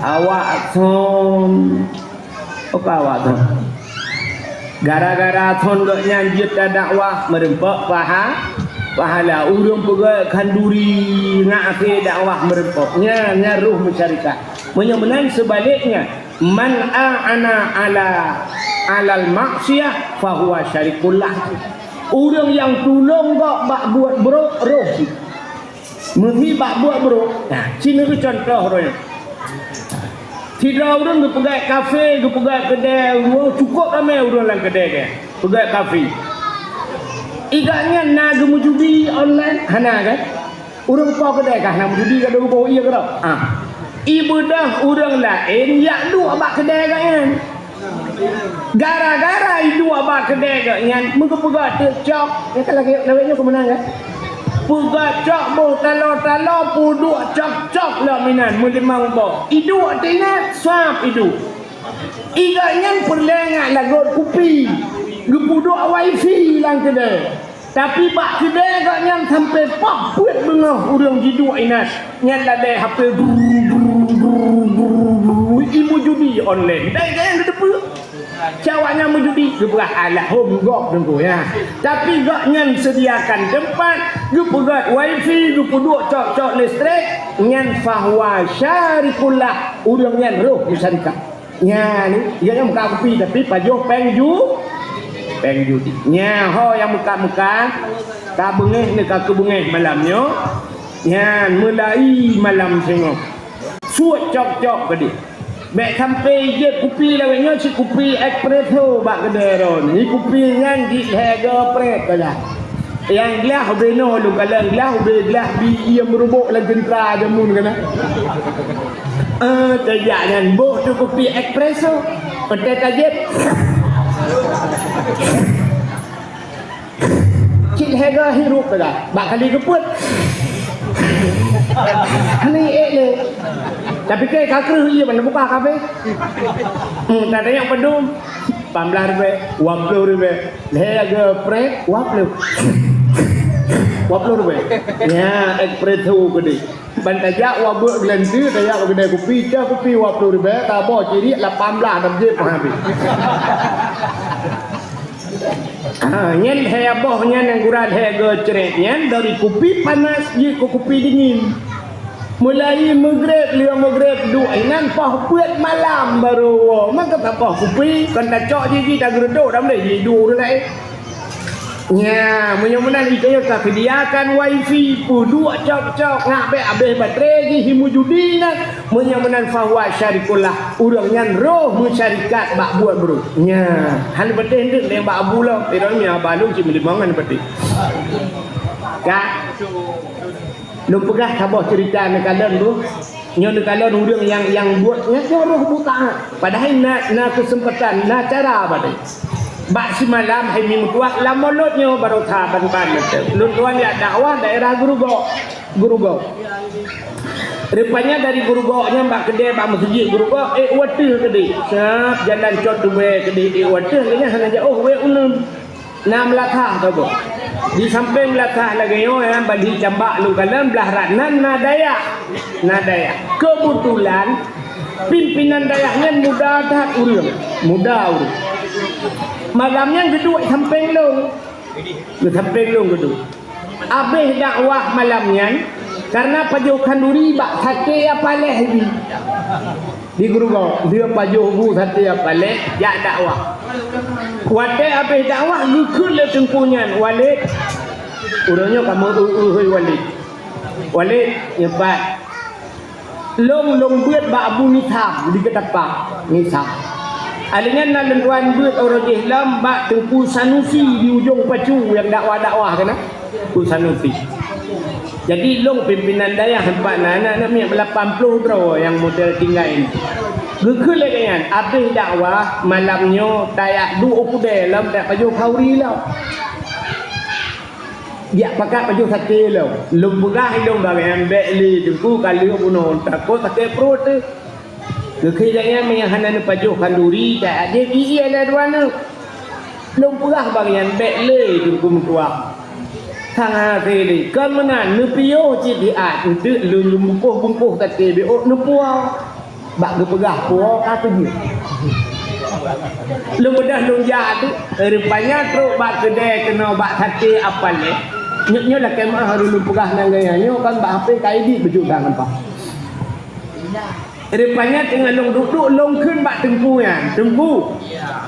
Awak som Oka awak tu. Gara-gara thon gobnyan jeuet dakwah meureumpok paha-, pahala. Ureueng peugöt khanduri ngat até dakwah meureumpok. Nyan, nyan roh meusyarikat. Meunyoe meunan seubaliknya, "Man a'ana ala, alal maksiyah fahuwa syarikun lah." Ureueng nyang tulông gob bak buet brok, roh jih. Meuhi bak buet brok. Nah, ci neueu cuntoh droe nyoe. Sidroe ureuëng geupeugét kafe, geupeugét keudè, ureuëng cukôp ramé ureuëng lam keudè gét. Peugét kafe. I gobnyan na geumujudi online, hana kan? Ureuëng po keudè kah na mujudi ka dua ribu iya keudroe? Ah. I beudôh ureuëng laén jak duek bak keudè gobnyan. Gara-gara iduek bak keudè gobnyan meugeupeugah teuk cok, nyang ka lagèe lawét nyoe keumeunang kan? Peugah cok boh taloe-taloe peuduek cok-cok lom inan meulimong boh. Iduek teuingat swab iduek. I gobnyan peureulèe ngat lagot kupi, geupeuduek wifi lam keudè. Tapi bak keudè gobnyan sampoe pah peuet beungoh ureuëng jiduek inan. Nyan ladè H P brrr, brrr, brrr, brrr, brrr, imeujudi online. Dai gobnyan geuteupeue. Cawak nyan meujudi, geupeugah alah hom gob teungku ya. Tapi gobnyan sediakan tempat, geupeugét wifi, geupeuduek cok-cok listrik, nyan fahuwa syarikun lah, ureuëng nyan roh meusyarikat. Nyan, ia nyang ka kupi tapi pajoh péng ju, péng judi. Nya ho nyang meukat-meukat, ka beungéh ni ka keubeungéh malam nyoe. Nyan mulai malam singoh. Suet cok-cok keudeh. Bèk sampoe jeuet kupi lawét nyoe cit kupi espresso bak keudè droe. Ni kupi nyan jih lhèe goe prèt saja. Nyang glah ubé noe lôn kalon glah ubé glah bi ie meurubok lam ceuntra jameun kana. Eh, tajak nyan boh tu kupi espresso. Peuntèe tajép. Cit lhèe goe hirup teuga. Bak kali keupeuet. Hani ék lé. Tapi keu ka kreuh ie ban buka kafe. Hmm, tanyong padum. Lapan belas ribèe, dua puluh ribèe. Lhèe goe prèt, dua puluh. Dua puluh ribèe. Ya, espresso keudeh. Ban tajak wabeuek geulanteue, tajak bak keudè kupi, cah kupi dua puluh ribèe, taboh ciriek lapan belas dan jép habéh. Ha, nyan lhèe boh nyan nyang gura lhèe goe crèt nyan dari kupi panas jeuet keu kupi dingin. Mulai meugreb, lheueh meugreb duek inan poh peuet malam barô woe. Maka tapoh kupi, kon tacok jih, jih tageureutok, dak boleh jih duek ureueng laén. Nya, meunyoe meunan geutanyoe taseudiakan wifi, peuduek cok-cok, ngak bèk abéh baterai jih, himu judi nyan. Meunyoe meunan fahuwa syarikun lah, ureueng nyan roh meusyarikat bak buet brok. Nya, hana patéh nteuk lé bak Abu lom, tapi droe nyan bak lôn cit meulimong hana patéh. Ka? Lôn peugah saboh ceurita neukalon tu. Nyoe neukalon ureueng nyang, nyang buet nyan nyoe roh buta. Padahai na, na keuseumpatan, na cara bak nyan. Bak simalam hai mi meutuah lam mulod nyoe baroesa ban-ban mantong. Lôn tuan jak dakwah daerah Geurugok. Geurugok. Rupanya dari Geurugok nyan bak keudè bak meuseujid Geurugok, ék u ateueh keudeh. Sab jalan cot tubèe keudeh ék u ateueh, nyan hana jiôh wèt uneun. Na meulatah saboh. Di sampéng meulatah lagèe nyoe, ya, ban hi cambak lôn kalon blah rot nan na dayah. Na dayah. Keubeutulan, pimpinan dayah nyan muda that ureueng. Muda ureueng. Malam nyan geuduek sampéng lôn. Di sampéng lôn geuduek. Abéh dakwah malam nyan, kareuna pajoh khanduri bak saté nyang paléh jih. Di Geurugok, dia pajoh bu saté nyang paléh, jak dakwah. Watèe abéh dakwah, geukheun lé teungku nyan, "Walid." Ureueng nyoe ka meu-eu-eu, "Hei Walid." "Walid, nyoe pat." Lôn, lôn beuet bak Abu Mitham di Keutapa, Mitham. Alèh nyan na lôn tuan beuet uroe jih lom bak Teungku Sanusi di Ujong Pacu nyang dakwah-dakwah keunan. Teungku Sanusi. Jadi lôn pimpinan dayah teumpat na, na, na miet lapan ploh droe nyang model tinggai. Geukheun lé gobnyan, abéh dakwah malam nyoe tajak duek u keudè lom, tajak pajoh khanduri lom. Jak pakat pajoh saté lom. Lôn peugah ilôn bak gobnyan, "Bèk lé Teungku, ka lheueh bunoe, takot sakét pruet teuh." Geukheun lé gobnyan, meunyo hana neupajoh khanduri, tajak jieb ie lé dua neuk. Lôn peugah bak gobnyan, "Bèk lé Teungku meutuah." Sang hase lé. Kon meunan, neupiôh cit siat, eunteuk lôn bungkôh-bungkôh saté beuôk neupuwoe. Bak geupeugah puwoe ka teujeuet. Lôn beudôh lôn jak tu, rupanya trok bak keudè keunoe bak saté apaleh. Nyoe, nyoe lakèe meu'ah harôh lôn peugah nanggroe nyoe kan bak H P ka idit beujeuet dah nampak. Rupanya teungoh lôn duek-duek lôn kheun bak teungku nyan, "Teungku,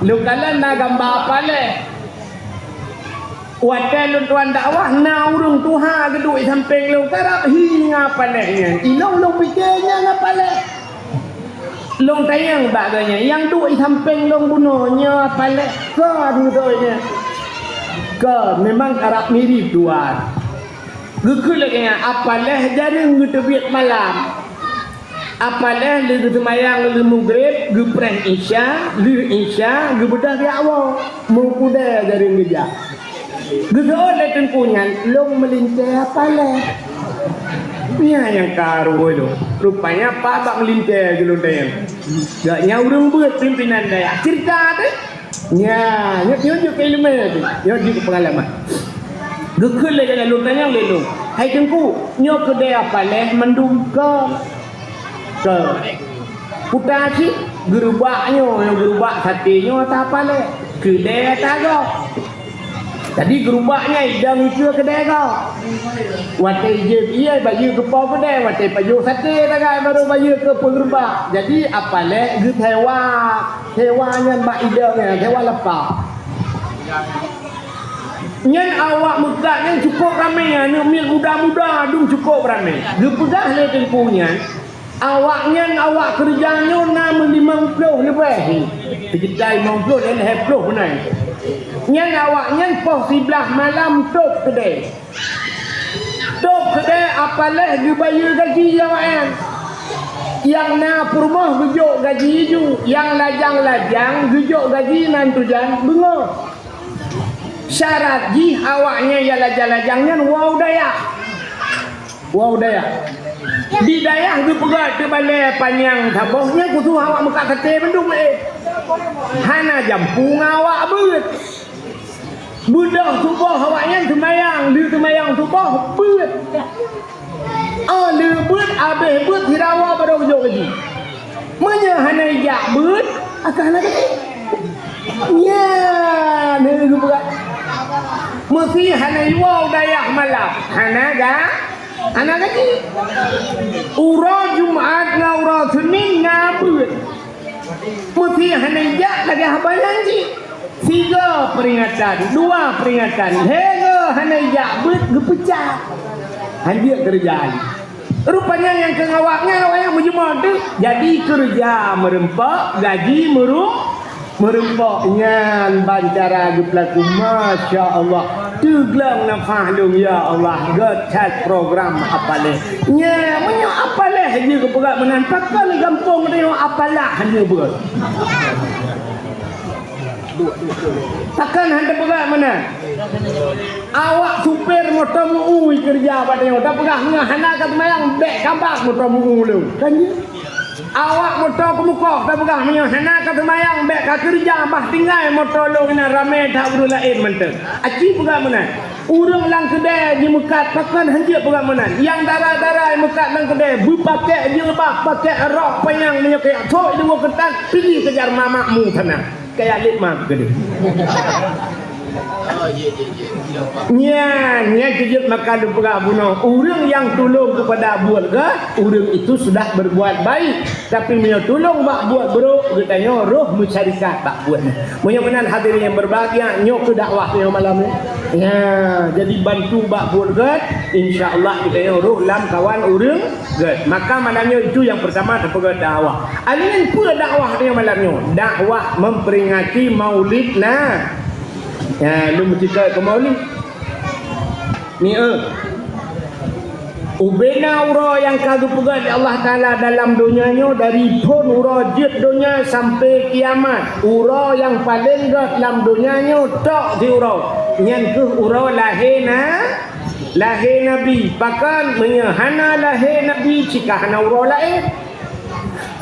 lôn kalon na gamba apaleh." Watée lôn tuan dakwah, na ureuëng tuha geuduek sampéng lôn, karab hi ngon paléh nyan. Ilôn lôn pike nyan ngon paléh. Lôn tanyong bak geuhnyan, nyang duek sampéng lôn bunoe nyoe paléh kon geutanyoe. Kon, memang karab mirip tuan. Geukheun lagée nyan, apaléh jareueng geuteubiet malam. Apaléh lheueh geuseumayang lheueh mugreb, geupreh isya, lheueh isya geubeudôh jak woe, meukudée jareueng geujak. Geuseuôt lé teungku nyan, lôn meulintée apaléh. Nyan nyang ka ruweueh lôn. Rupanya pat bak meulintée geulôn tanyong. Gobnyan ureuëng beuet pimpénan dayah. Ceurita teuh. Nyan, nyoe, nyoe jeuet keu iéleumé teuh. Nyoe jeuet keu peungalaman. Geukheun lé gobnyan lôn tanyong lé lôn. Hai teungku, nyoe keudée apaléh mandum kon? Kon. Kuta cit, geurubak nyoe, nyoe geurubak saté nyoe ata apaléh. Keudée ata gob. Jadi geurubak nyan idong ikeue keudée gob. Watée jeuet ié bayeue keu po keudée, watée pajoh saté sagai barô bayeue keu peugeurubak. Jadi apaléh geuthewa, thewa nyan bak idong nyan, thewa lapah. Nyan awak meukat nyan cukôp ramé, aneuëk miet muda-muda dum cukôp ramé. Geupeugah lé teungku nyan, awaknyan awak keureuja nyoe na meulimong ploh leubeh. Seukira limong ploh dan lhée ploh beunai. Nyan awaknyan poh siblaih malam tôb keudée. Tôb keudée apaléh geubayeue gaji awaknyan. Nyang na peurumoh geujok gaji ju, nyang lajang-lajang geujok gaji nan tujan beungoh. Syarat jih awaknyan nyang lajang-lajang nyan woe u dayah. Woe u dayah. Di dayah geupeugah teubalée panyang saboh nyan khusos awak meukat saté mandum, eh. Hana jampu ngon awak beuet. Beudôh suboh awaknyan seumayang, lheueh seumayang suboh beuet. Oh, lheueh beuet, abéh beuet sirawa barô geujok gaji. Meunyoe hana ijak beuet, akan hana gaji. Nyan, hana geupeugah. Meusi hana iwoe u dayah malam, hana ga, hana gaji. Uroe Jumat ngon uroe Senin na beuet. Meusi hana ijak lagée haba nyan jih. Tiga peringatan, dua peringatan, lhée goe hana ijak beuet geupeucat. Hanjeuet keureuja lé. Rupanya nyang keu awaknyan, awaknyan meujeumoe teuk, jadi keureuja meureumpok, gaji meurum-, meureumpok. Nyan ban cara geupeulaku, masya Allah. Teuglong nafah lôn, ya Allah, gét that program apaléh. Nyan, meunyoe apaléh jih geupeugah meunan, pakon gampông tanyoe apalah hana beuet. Takon hana peugah meunan. Awak supir moto meu-u keureuja bak tanyoe, tapeugah meunyoe hana ka seumayang, bék kabang moto meu-u lôn. Kan jih? Awak moto keumeukoh, tapeugah meunyoe hana ka seumayang, bék ka keureuja, bah tinggai moto lôn inan ramé that ureuëng laén mantong. Aci peugah meunan. Ureuëng lam keudée jimeukat pakon hanjeuet peugah meunan. Nyang dara-dara meukat lam keudée beupakék jilbab, pakék rok panyang meunyoe keu thok di woe keutan, pih kejar mamak mu sana. Kaya lét ma keudeh. Nyan, nyan keujeuet maka lôn peugah bunoe, ureuëng nyang tulông keupada buet gét, ureuëng itu sudah berbuat baik. Tapi meunyoe tulông bak buet brok, geutanyoe roh meusyarikat bak buet nyan. Meunyoe meunan hadirin yang berbahagia, nyoe keuh dakwah nyoe malam nyoe. Ya, jadi bantu bak buet gét, insya Allah geutanyoe roh lam kawan ureuëng gét. Maka malam nyoe itu yang pertama tapeugét dakwah. Alien peue dakwah nyoe malam nyoe? Dakwah memperingati Maulid na. Ya, lôn meucita keu Maulid. Ni, eh. Ubena uroe nyang ka geupeugah lé Allah Taala dalam donya nyoe, dari phon uroe jeuet donya sampai kiamat. Uroe nyang paleng gét lam donya nyoe tok siuroe. Nyan keuh uroe lahé na, lahé Nabi. Pakon meunyoe hana lahé Nabi, cit ka hana uroe laén.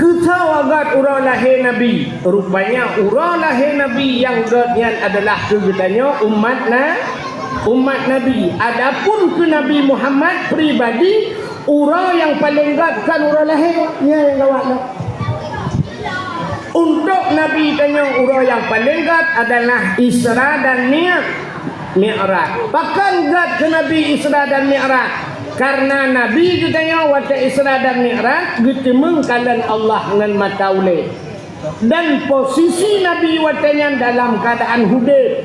Keusoe gét uroe lahé Nabi? Rupanya uroe lahé Nabi nyang gét nyan adalah keu geutanyoe umat na, umat Nabi. Adapun keu Nabi Muhammad pribadi, uroe nyang paleng gét kon uroe lahé, nyan nyang gawat nyoe. Untuk Nabi tanyoe uroe nyang paleng gét adalah Isra dan Mi'raj. Mi'raj. Pakon gét keu Nabi Isra dan Mi'raj? Karena Nabi geutanyoe watée Isra dan Mi'raj geuteumeung kalon Allah ngon mata ulée. Dan posisi Nabi watée nyan dalam keuadaan udeb.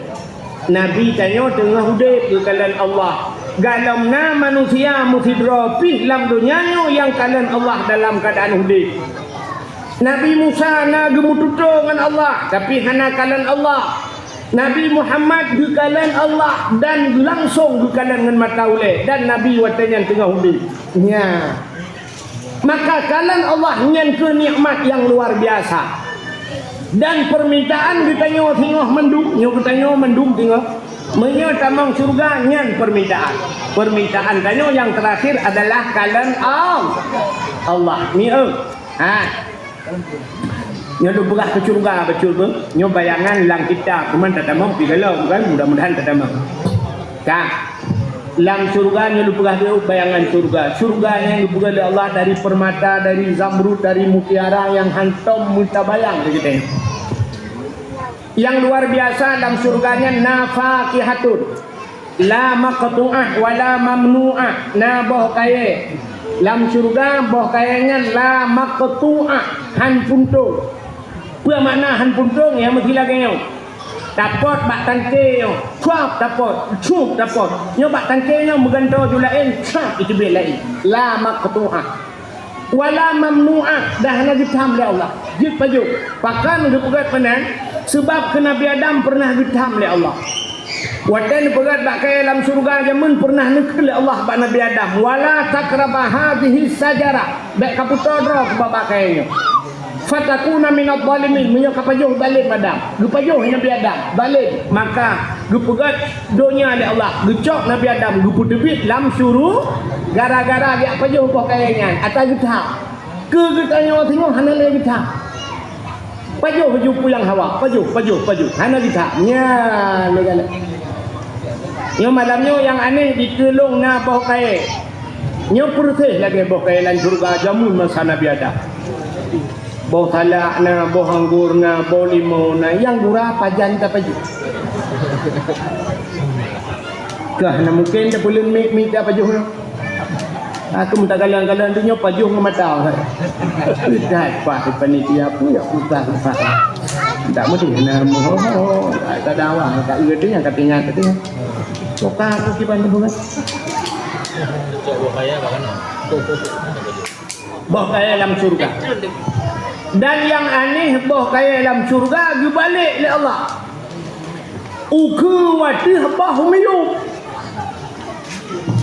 Nabi tanyoe teungoh udeb geukalon Allah. Galom na manusia meusidroe pih lam donya nyoe nyang kalon Allah dalam keuadaan udeb. Nabi Musa na geumeututoe ngon Allah, tapi hana kalon Allah. Nabi Muhammad geukalon Allah dan langsong geukalon ngon mata ulée, dan Nabi watée nyan teungoh udeb. Nya. Maka kalon Allah nyan keuh nikmat nyang luar biasa. Dan permintaan geutanyoe singoh mandum, nyoe geutanyoe mandum singoh. Meunyoe tamong syeuruga nyan permintaan. Permintaan tanyoe nyang terakhir adalah kalon Al-, Allah. Ni, eh. Ha. Nyoe lôn peugah keu syeuruga bacut beuh. Nyoe bayangan lam kitab, cuman tatamong pi galom kan, mudah-mudahan tatamong. Ka. Lam syeuruga nyoe lôn peugah deuh bayangan syeuruga. Syeuruga nyang geupeugah lé Allah dari permata, dari zamrud, dari mutiara nyang hantom meutabayang keu geutanyoe. Nyang luar biasa lam syeuruga nyan na fakihatun. La maqtu'ah wa la mamnu'ah, na boh kayée. Lam syeuruga boh kayée nyan la maqtu'ah, han puntông. Peue makna han puntông? Ya meusti lagée nyoe. Tapot bak tangke nyoe, cuap tapot, cup tapot. Nyoe bak tangke nyoe meugantoe ju laén, cuap iteubiet laén. La maqtu'ah. Wala mamnu'ah, dah hana geutham lé Allah. Jeuet pajoh. Pakon geupeugét meunan? Seubab keu Nabi Adam peureunah geutham lé Allah. Watée neupeugét bak kayée lam syeuruga jameun peureunah neukheun lé Allah bak Nabi Adam, "Wala taqraba hadhihi syajarah." Bék kapeutoe droe keu babah kayée nyoe. Fatakuna minadh dhalimin, meunyoe kapajoh zalim Adam. Geupajoh Nabi Adam, zalim. Maka geupeugét donya lé Allah, geucok Nabi Adam, geupeuteubiet lam syuru-, gara-gara jak pajoh boh kayée nyan, ata geutham. Keu geutanyoe singoh hana lé geutham. Pajoh ju pulang hawa, pajoh, pajoh, pajoh, hana geutham. Nyan lé galak. Nyoe malam nyoe nyang aneh dikeue lôn na boh kayée. Nyoe peureuseh lagée boh kayée lam syeuruga jameun masa Nabi Adam. Boh salak na, boh anggô na, boh limau na, nyang gura pajan tapajoh. Kah na mungken tapeuleuen miet-miet tapajoh nyoe. Aku minta galang-galang tu nyoe pajoh ngon mata. Dah pas panitia pun ya susah susah. Tak mesti na moho. Tak ada awak tak iya tu yang katanya katanya. Bukan aku kiban tu bukan. Boh kayée lam syeuruga. Dan nyang aneh, boh kayée lam syeuruga geubalek lé Allah. Ukeue wateuh boh miyueb.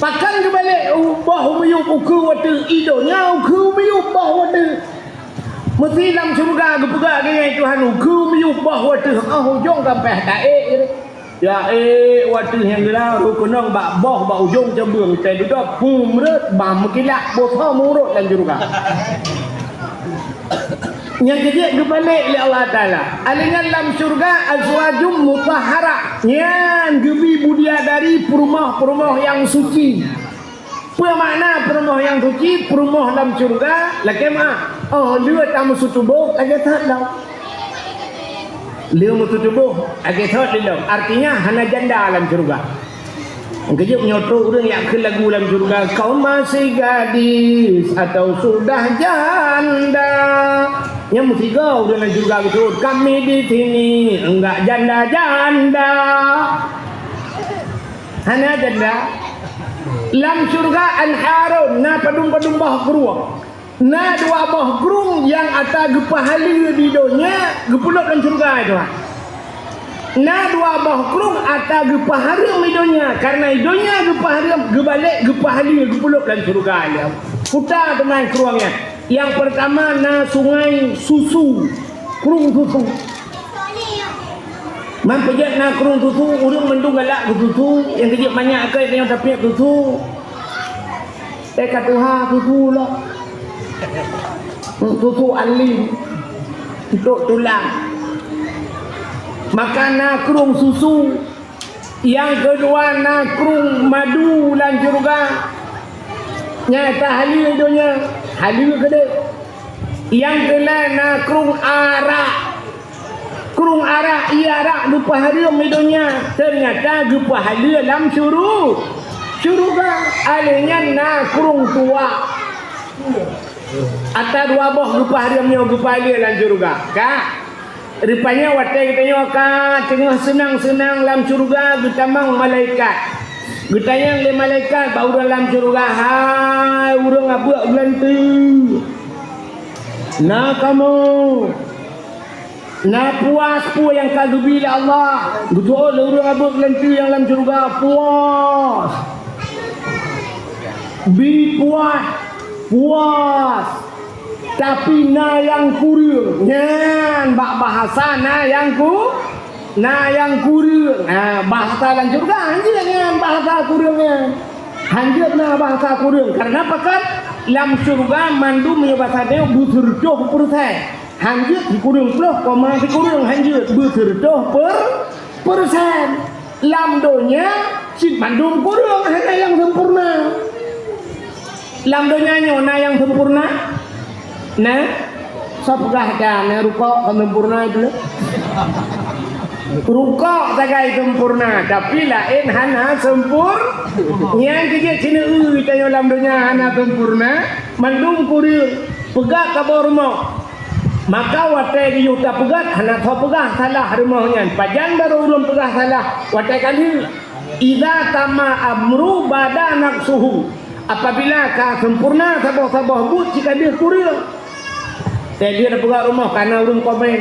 Pakon geubalek u-, boh miyueb ukeue wateuh, i donya ukeue miyueb boh wateuh. Meusti lam syeuruga geupeugah lagée nyan Tuhan, ukeue miyueb boh wateuh, ah, ujong gampéh taék. Ya, eh, wateuh nyang geulah rot keunong bak boh bak ujong cabeueng, teuh dudoe pum rot, bam meukilat, boh tho meurot lam syeuruga. Nyang keujeuet geubalek lé Allah Taala. Alingan lam syeuruga azwajum mutahharah. Nyan geubi budiadari peurumoh-peurumoh nyang suci. Peue makna peurumoh nyang suci? Peurumoh lam syeuruga lakée meu'ah. Oh, lheueh tameusutuboh, lagée that lom. Lheueh meusutuboh, lagée that lom. Artinya, hana janda lam syeuruga. Keujeuet nyoe trok ureuëng jak kheun lagu lam syeuruga, "Kau masih gadis atau sudah janda?" Nyan meusigoe ureuëng lam syeuruga geuseubut, "Kami di sini enggak janda-janda." Hana janda. Lam syeuruga anharun, na padum-padum boh krueng. Na dua boh krueng nyang ata geupeuhaleue di donya, geupeulop lam syeuruga, ya Tuhan. Na dua boh krueng ata geupeuhareuem di donya, kareuna di donya geupeuhareuem, geubalek geupeuhaleue, geupeulop lam syeuruga, ya. Kuta teuma krueng nyan. Nyang peurtama na sungai susu, krueng susu. Man peujeuet na krueng susu, ureuëng mandum galak keu susu, nyang keujeuet manyak keu nyang tapiep susu. Eh, ka tuha susu lah. Susu alim. Untuk tulang. Maka na krueng susu. Nyang keudua na krueng madu lam syeuruga. Nyang tahaleue donya, haleue keudeh. Nyang keulhèe na krueng arak. Krueng arak, ie arak geupeuhareuem di donya, teunyata geupeuhaleue lam syuru-, syeuruga. Alèh nyan na krueng tuak. Ata dua boh geupeuhareuem nyoe geupeuhaleue lam syeuruga. Ka? Rupanya watèe geutanyoe ka teungoh seunang-seunang lam syeuruga, geutamong malaikat. Geutanyong lé malaikat bak ureuëng lam syeuruga, "Hai ureuëng abeuek geulanteue, na kamoe, na puas peue nyang ka geubri lé Allah?" Geujaweueb lé ureuëng abeuek geulanteue nyang lam syeuruga, "Puas, bi puas, puas." Tapi na nyang kureueng. Nyan bak bahasa na nyang ku, na nyang kureueng. Ha, bahasa lam syeuruga hanjeuet nyan bahasa kureueng nyan. Hanjeuet na bahasa kureueng. Karena pakon? Lam syeuruga mandum meunyoe bahasa tanyoe beuseureutoh peureusén. Hanjeuet sikureueng ploh koma sikureueng, hanjeuet beuseureutoh per-, peureusén. Lam donya cit mandum kureueng, hana nyang sempurna. Lam donya nyoe na nyang sempurna? Na? Soe peugah ka na rukok ka sempurna itu? Rukok sagai sempurna, tapi laén hana sempur-, nyang keujeuet sineuk tanyoe lam donya hana sempurna, mandum kureueng. Peugah kamoe rumoh. Maka watèe geuyue tapeugah, hana soe peugah salah rumoh nyan. Pajan barô ureuëng peugah salah? Watèe ka lheueh. "Idza tamma amru bada naqsuhu." Apabila ka sempurna saboh-saboh buet, cit ka deuh kureueng. Teuh lheueh tapeugah rumoh, ka na ureuëng komen.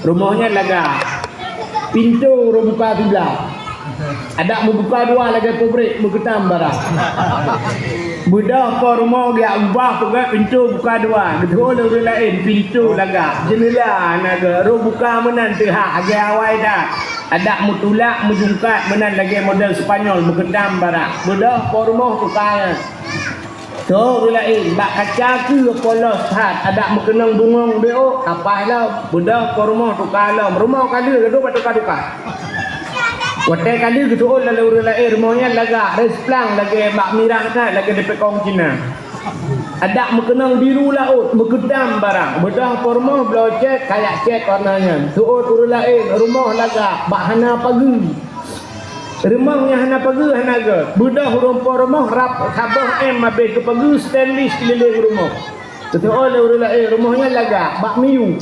Rumoh nyan lagak. Pintoe rôh buka siblah. Adak meubuka dua lagèe pabrék, meukeutam barang. Beudôh po rumoh geujak ubah peugöt pintoe buka dua. Geuteu'oh lé ureueng laén pintoe lagak. Jeuneula hana gèt, rôh buka meunan teuhah, lagèe awai that. Adak meutulak meujungkat meunan lagèe model Spanyol, meukeutam barang. Beudôh po rumoh buka nyan. Tôh ureueng laén, bak kaca keuh polos that, adak meukeunong bungong beuôk, ka paih lom. Beudôh po rumoh tuka lom, rumoh ka lheueh, gadôh bak tuka-tuka. Watèe ka lheueh geuteu'oh lé ureueng laén, rumoh nyan lagak, reusplang lagèe bak mirah that, lagèe dipekong Cina. Adak meukeunong biru laôt, meukeutam barang. Beudôh po rumoh bloe cèt, kayak cèt warna nyan. Teu'oh ureueng laén, rumoh lagak, bak hana pageue. Rumoh nyang hana pageue hana gèt. Beudôh ureueng po rumoh rab saboh em abéh keu pageue stainless keulileng rumoh. Geuteu'oh lé ureueng laén, rumoh nyan lagak, bak miyueb.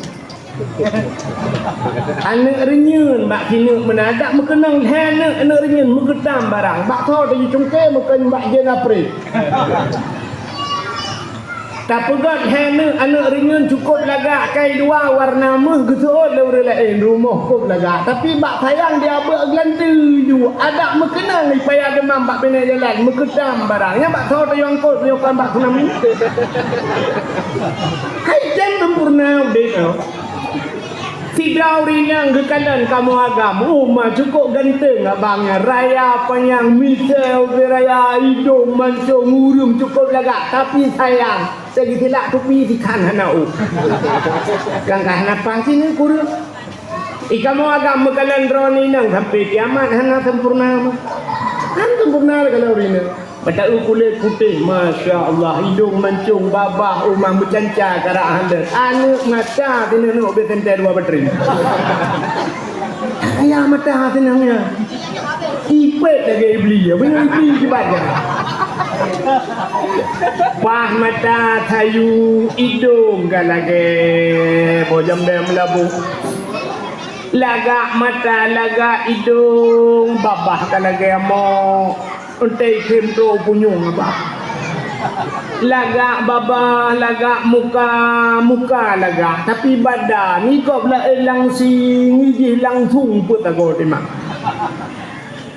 Aneuk reunyeuen bak sineuk meunan, adak meukeunong lhèe aneuk, aneuk reunyeuen meukeutam barang. Bak soe tajicungke, meukon bak jén apré. Tapeugöt lhèe aneuk, aneuk reunyeuen cukôp lagak, kai dua warna méuh, geuteu'oh lé ureueng laén, rumoh kôp lagak. Tapi bak sayang di abeuek geulanteue ju, adak meukeunong di paya deumam bak binéh jalan, meukeutam barang. Nyan bak soe tayue angkot, meunyoe kon bak tsunami. Hai, jan sempurna udép nyoe. Sidroe ureueng inong geukalon kamoe agam, uma cukôp ganteng abang nyan, raya panyang, misèe ubé raya, idông mancông, ureueng cukôp lagak, tapi sayang, teugitilak tupi sikhan hana ôk. Kan ka hana paih sineuk ureueng. Di kamoe agam meukalon droeneuh inong, sampai kiamat hana sempurna mah. Hana sempurna lé kalon ureueng inong. Mata kulét putéh, masya Allah, idông mancông, babah, uma meucanca, karak handeuet. Aneuk mata sineuk neuk beuet teuntèe dua batri. Ayah mata sineuk nyan. Ipét lagèe Iblis, ya, beungoh Iblis sibat nyan. Paih mata sayu, idông ka lagèe boh jambèe meulaboh. Lagak mata, lagak idông, babah ka lagèe amok. Untèe khem trok punyueng abah. Lagak babah, lagak muka, muka lagak, tapi badan, ngon gob laén langsing, ngon jih langsung peuet sagoe timang.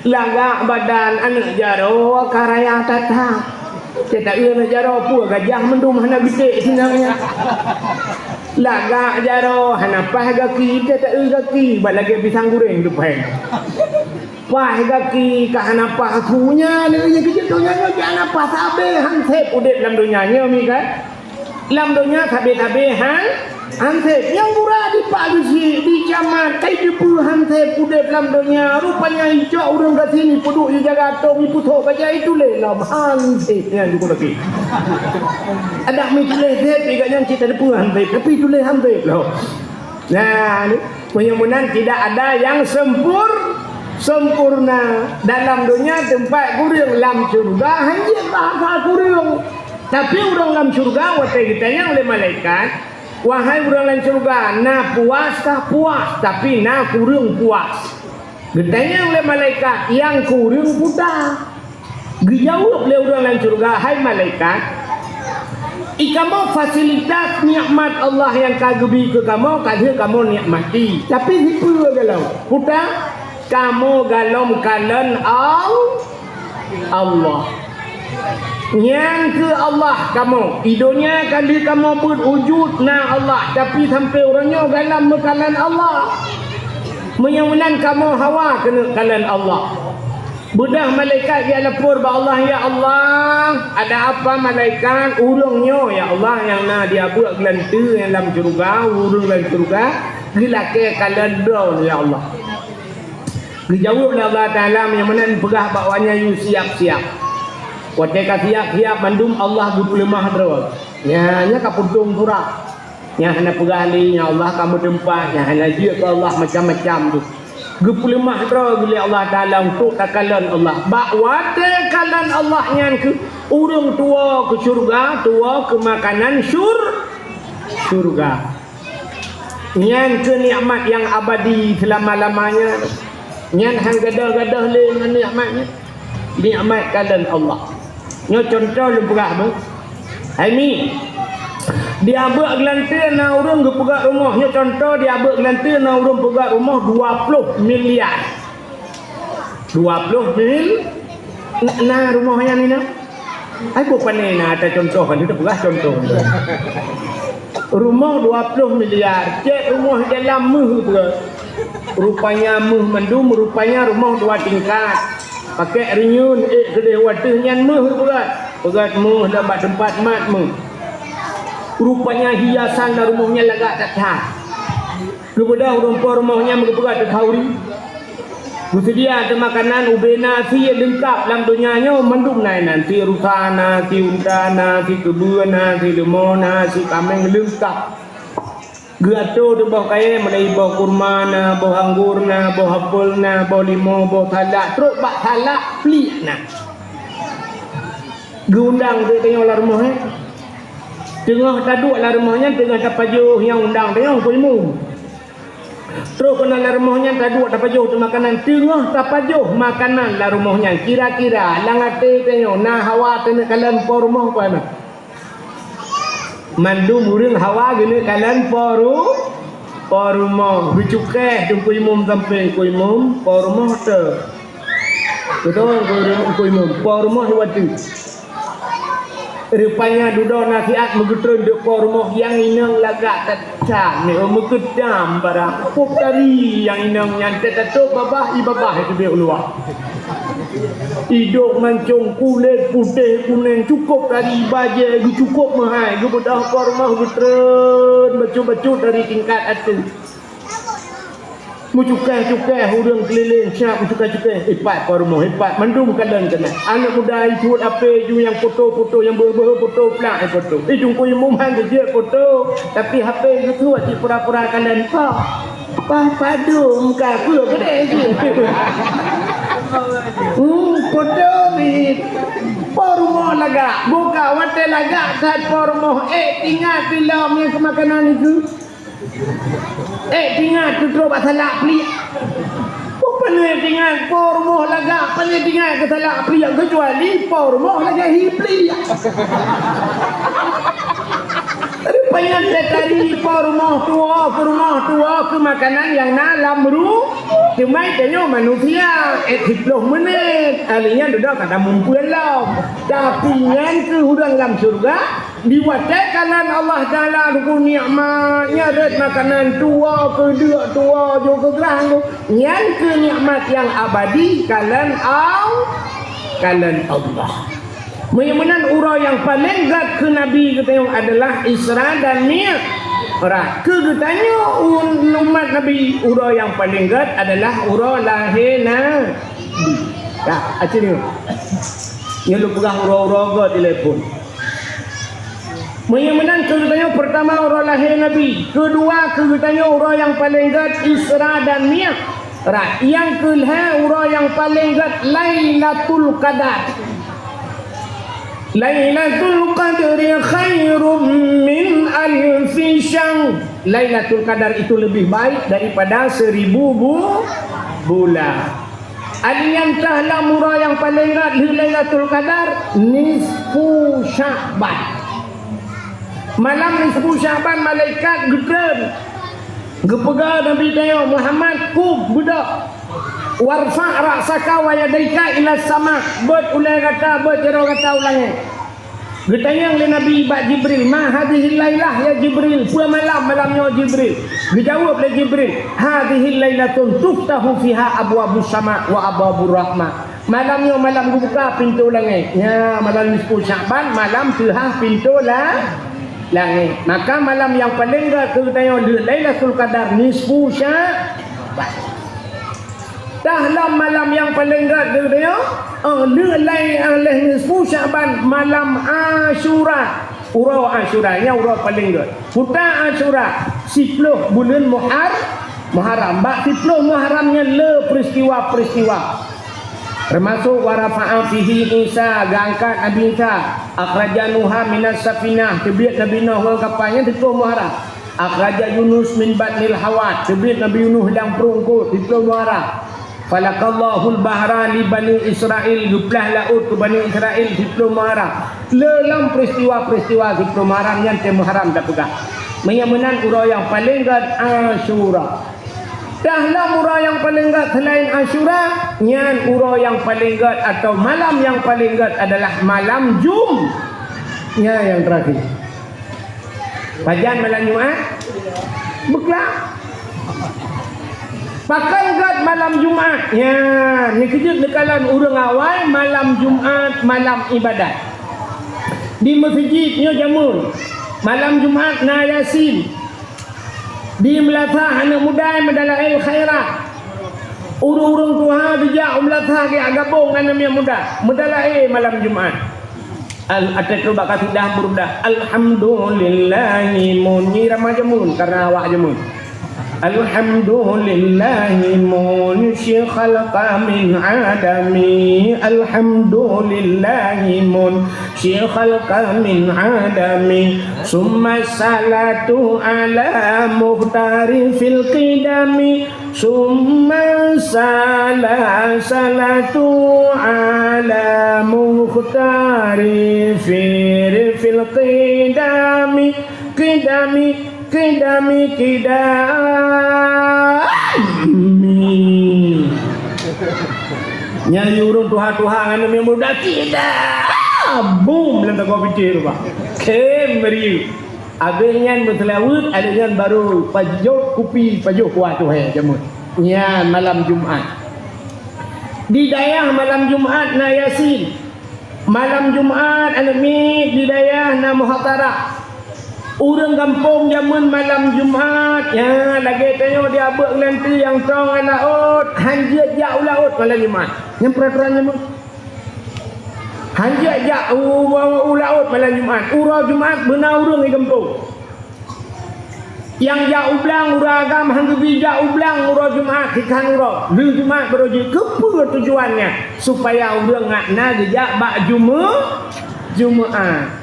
Lagak badan aneuk jaroe ka raya that-that. Teuta aneuk jaroe peue gajah mandum hana geutek sinan nyan. Lagak jaroe hana paih gaki, teuta gaki, bah lagèe pisang goreng teupèng. Paih gaki ka hana paih su nyan, nyan keujeuet donya nyoe jih hana paih sabe han sép udép lam donya nyoe mi kan. Lam donya sabe-sabe han, han sép. Nyang gura dipak geusyik, dicamat, kai teupeue han sép udép lam donya. Rupanya icok ureueng gasien ipeuduek di jaga tông, iputhok bajèe ituléh lom han sép nyan dikeu lagèe. Adak mi tuléh sép, iga nyan cit teupeue han sép, tapi tuléh han sép lom. Nah, ni, meunyoe meunan tidak ada yang sempur-, sempurna. Dalam donya teumpat kureueng, lam syeuruga hanjeuet bahasa kureueng. Tapi ureueng lam syeuruga watèe geutanyong lé malaikat, "Wahai ureuëng lam syeuruga, na puas kah?" "Puas, tapi na kureueng puas." Geutanyong lé malaikat, "Nyang kureueng peue?" Geujaweueb lé ureuëng lam syeuruga, "Hai malaikat, i kamoe fasilitas nikmat Allah nyang ka geubi keu kamoe, ka lheueh kamoe nikmati. Tapi sipeue galom? Peue?" "Kamoe galom kalon Al-, Allah. Nyan keuh Allah kamoe. I donya ka lheueh kamoe beuet wujud na Allah, tapi sampoe uroe nyoe galom meukalon Allah. Meunyoe meunan kamoe hawa keuneuk kalon Allah." Beudôh malaikat jak lapor bak Allah, "Ya Allah, ada apa malaikat? Ureuëng nyoe, ya Allah, nyang na di abeuek geulanteue nyang lam syeuruga, ureuëng lam syeuruga, geulakée kalon droe, ya Allah." Geujaweueb lé Allah Taala, "Meunyoe meunan peugah bak awaknyan yue siab-siab." Watée ka siab-siab mandum, Allah geupeuleumah droe. Nya, nya ka peudong surat. Nyang hana peugah lé, nyang Allah ka meuteumpat, nyang hana jeuet keu Allah macam-macam tu. Geupeuleumah droe lé Allah Taala untuk takalon Allah. Bak watée kalon Allah nyan keuh ureuëng tuwoe keu syeuruga, tuwoe keu makanan syur-, syeuruga. Nyan keuh nikmat nyang abadi seulama-lamanya. Nyan han gadôh-gadôh lé ngon nikmat nyan. Nikmat kalon Allah. Nyoe cuntoh lôn peugah beuh. Hai mi, di abeuek geulanteue na ureuëng geupeugöt rumoh. Nyoe cuntoh, di abeuek geulanteue na ureuëng peugöt rumoh dua ploh miliar. Dua ploh mil-, na, na rumoh nyan inong? Ai, boh pane na ata cuntoh kan, kita peugah cuntoh. Rumoh dua ploh miliar, cek rumoh dalam méuh peugöt. Rupanya méuh mandum, rupanya rumoh dua tingkat. Pakai renyun, ék keudeh wateuh nyan méuh peugöt. Peugöt méuh dan bak teumpat mat méuh. Rupanya hiasan lam rumoh nyan lagak that-that. Geubeudôh ureuëng po rumoh nyan meupeugöt teuka uri. Geuseudia teuk makanan, ubé na, sie leungkap lam donya nyoe mandum na inan, sie rusa na, sie unta na, sie keubeue na, sie leumo na, sie kaméng leungkap. Geuatô teuk boh kayée, mulai boh kurma na, boh anggô na, boh apel na, boh limo, boh salak, trok bak salak pliek na. Geuundang teuk tanyoe lam rumoh, eh. Teungoh taduek lam rumoh nyan, teungoh tapajoh nyang undang tanyoe Teungku Imum. Trok keunan lam rumoh nyan taduek tapajoh teuk makanan, teungoh tapajoh makanan lam rumoh nyan, kira-kira lam até tanyoe na hawa keuneuk kalon po rumoh peue na? Mandum ureuëng hawa geuneuk kalon po ru-, po rumoh. Geucukéh Teungku Imum sampoe, "Teungku Imum, po rumoh teuh." Beutôi, Teungku Imum, po rumoh wateuh. Rupanya dudoe nasihat meugeutreun di po rumoh nyang inong lagak that-that, meukeudam barang. Pok tari nyang inong nyan teutatôp babah, i babah teubiet u luwa. Idôk mancông, kulét putéh kuneng, cukôp tari, bajée geucukôp meuhai, geubeudôh po rumoh geutreun bacut-bacut dari tingkat ateueh. Meucukéh-cukéh ureuëng keulileng siap meucukéh-cukéh, ipat po rumoh, ipat mandum kalon keunan. Aneuk muda isuet H P ju nyang foto-foto nyang beuhe-beuhe foto plak, eh, foto. Eh, Teungku Imum han geujeuet foto, tapi H P geusuet cit pura-pura kalon po. Pah padum ka peue keudeh jih. Hmm, foto ni. Po rumoh lagak, buka watée lagak that po rumoh, eh, ingat di lom nyang keumakanan itu. Eh, tingat tutroe bak salak pliek. Bukan tingat po rumoh lagak, pane tingat keu salak pliek, kecuali po rumoh lagak hi pliek. Rupanya tadi po rumoh tuwoe, keu rumoh tuwoe, keu makanan nyang na lam ru-, teuma tanyoe manusia, eh, siplôh menit. Ahli nyan dudoe kata mumpul lom. Tapi nyan keu ureuëng lam syeuruga, Di watée kalon Allah Taala Teungku nikmat, nyan rot makanan tuwoe, keudeuk tuwoe, jôk keu grah Teungku. Nyan keuh nikmat nyang abadi kalon Al-, kalon Allah. Meunyoe meunan uroe nyang paleng gét keu Nabi geutanyoe adalah Isra dan Mi'raj. Keu geutanyoe u-, umat Nabi, uroe nyang paleng gét adalah uroe lahé Nabi. Dah, aci nyoe. Nyoe lôn peugah uroe-uroe gét di telepon. Meunyoe meunan keu geutanyoe, peurtama uroe lahé Nabi, keudua keu geutanyoe uroe nyang paleng gét Isra dan Mi'raj, nyang keulhée uroe nyang paleng gét Lailatul Qadar. Lailatul Qadri khairum min alfi syahr. Lailatul Qadar itu lebih baik daripada seribu bu-, bulan. Alingantah lam uroe nyang paleng rot lheueh Lailatul Qadar, nisfu Sya'ban. Malam nisfu Sya'ban, malaikat geutreun. Geupeugah Nabi tanyoe, "Muhammad, kum, beudôh. Warfa' ra'saka wa yadaika ila sama." Beuet ulèe gata, beuet jaroe gata u langèt. Geutanyong lé Nabi bak Jibril, "Ma hadhihil lailah ya Jibril? Peue malam, malam nyoe Jibril?" Geujaweueb lé Jibril, "Hadhihil lailatun tuftahu fiha abwabus sama wa abwabur rahmah." Malam nyoe malam geubuka pintoe langèt. Nya, malam nisfu Sya'ban, malam teuhah pintoe la-, langèt. Maka malam nyang paleng rot keu geutanyoe lheueh Lailatul Qadar nisfu Sya'ban. Tah lam malam nyang paleng rot keu geutanyoe, eh, lheueh lai-, eh, lheueh nisfu Sya'ban, malam Asyura. Uroe Asyura, nyan uroe paleng rot. Kuta Asyura, siploh buleuen Muhar-, Muharram. Bak siploh Muharram nyan le peuristiwa-peuristiwa. Teumasok wa rafa'a fihi Isa, geuangkat Nabi Isa, akhraja Nuha minas safinah, teubiet Nabi Nuh ngon kapal, nyan siploh Muharram. Akhraja Yunus min batnil hawat, teubiet Nabi Yunus lam prueng eungkôt, siploh Muharram. Falaqallahul bahra li Bani Israil, geuplah laôt keu Bani Israil, siploh Muharram. Le lam peuristiwa-peuristiwa siploh Muharram nyan teuh Muharram tapeugah. Meunyo meunan uroe nyang paleng rot Asyura. Tah lam uroe nyang paleng rot seulaén Asyura, nyan uroe nyang paleng rot atau malam nyang paleng rot adalah malam Jum-, nyan nyang terakhir. Pajan malam Jumat? Beuklam. Pakon rot malam Jumat? Nyan, nyan keujeuet neukalon ureueng awai malam Jumat, malam ibadat. Di meuseujid nyoe jameun, malam Jumat na Yasin. Di meulasah aneuk muda meudalail khairat. Ureueng-ureueng tuha geujak u meulasah geujak gabong ngon aneuk muda, meudalail malam Jumat. Al-, ateueh bak kasidah Burdah, "Alhamdulillahi mun." Nyan irama jameun, karena awak jameun. "Alhamdulillahi mun, syikhal qamin adami. Alhamdulillahi mun, syikhal qamin adami. Summa salatu ala muhtari fil qidami. Summa sala-, salatu ala muhtari fir fil qidami, qidami, qidami, qidami." Nyan ureueng tuha-tuha ngon ureueng muda kidam. Bum, lam teuka picéh tu, Pak. Khem meriah. Abéh nyan meuseulaweuet, abéh nyan barô pajoh kupi, pajoh kuah tuhé jameun. Nyan malam Jumat. Di dayah malam Jumat na Yasin. Malam Jumat aneuk miet di dayah na muhadharah. Ureueng gampông jameun malam Jumat, nyan lagèe tanyoe di Abeuk Geulanteu nyang tong ngon laôt, han jeuet jak u laôt malam Jumat. Nyan peuraturan jameun. Han jeuet jak u, u, u laôt malam Jumat. Uroe Jumat beuna ureueng di gampông. Nyang jak u blang, ureueng agam han geubi jak u blang uroe Jumat, sikhan uroe. Lheueh Jumat baru jeuet. Keupeue tujuan nyan? Supaya ureueng ngat na geujak bak Jume-, Jumat.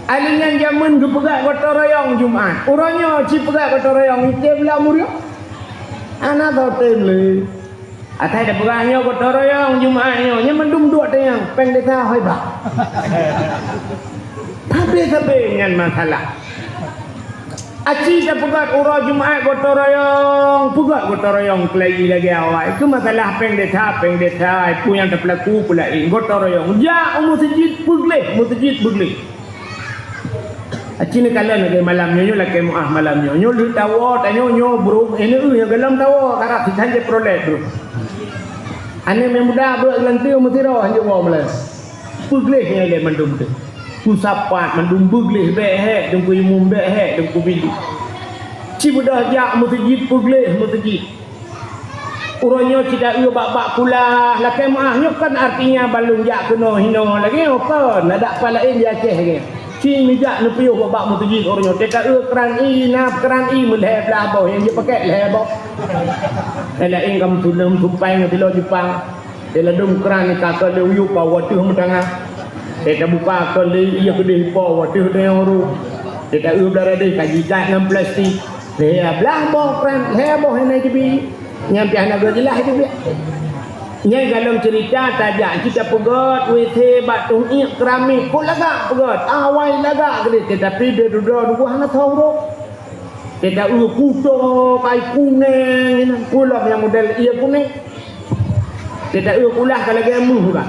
Alinyan jameun geupeugah gotong royong Jumat. Uroe nyoe ci peugah gotong royong, item lam ureueng. Hana tau tem lé. Asai tapeugah nyoe gotong royong Jumat nyoe, nyan mandum duek teunyang, péng desa hôi bah. Sabe-sabe nyan masalah. Aci tapeugah uroe Jumat gotong royong, peugah gotong royong keulayi lagèe awai. Keu masalah péng desa, péng desa, peue nyang tapeulaku peulaén gotong royong. Jak u meuseujid peugleh, meuseujid peugleh. Aci neukalon lagèe malam nyoe, nyoe lakèe meu'ah malam nyoe. Nyoe lheueh tawoe, tanyoe nyoe brôh, eh, nyoe, eh, nyang golom tawoe, karab sitan jeuet prolet brôh. Aneuk muda beuet lam teue meusidroe hanjeuet woe malam. Peugleh nyan lé mandum teuh. Peusapat mandum beugleh bèk hék, Teungku Imum bèk hék, Teungku Bili. Ci beudôh jak meuseujid peugleh meuseujid. Uroe nyoe ci taeu bak-bak kulah, lakèe meu'ah nyoe kon artinya ban lôn jak keunoe hinoe lagèe nyoe kon, adak pat laén di Aceh lagèe. Ci neujak neupiôh bak-bak meuseujid uroe nyoe, teuka eu keuran ie, na keuran ie meulhèe blah boh, nyang jipakèk lhèe boh. Nyang laén ka meutuneuk meusupai ngon silop Jepang. Di ladôm keuran ie ka keu lé uyup bak watèe meutangah. Teuka buka kon lé, iya keudeh po watèe teunyong ru. Teuka eu blah radeh ka jikat ngon plastik. Lhèe blah boh kran, lhèe boh hana jibi. Nyan pih hana geujeulaih itu pih. Nyan golom ceurita tajak cit tapeugöt W C bak tueng iek keramik. Kok lagak peugöt? Awai lagak keudeh, teutapi di dudoe dua hana tho uroe. Teuka eu kuto kai kuneng, kulom nyang model ié kuneng. Teuka eu kulah ka lagèe meuh ka.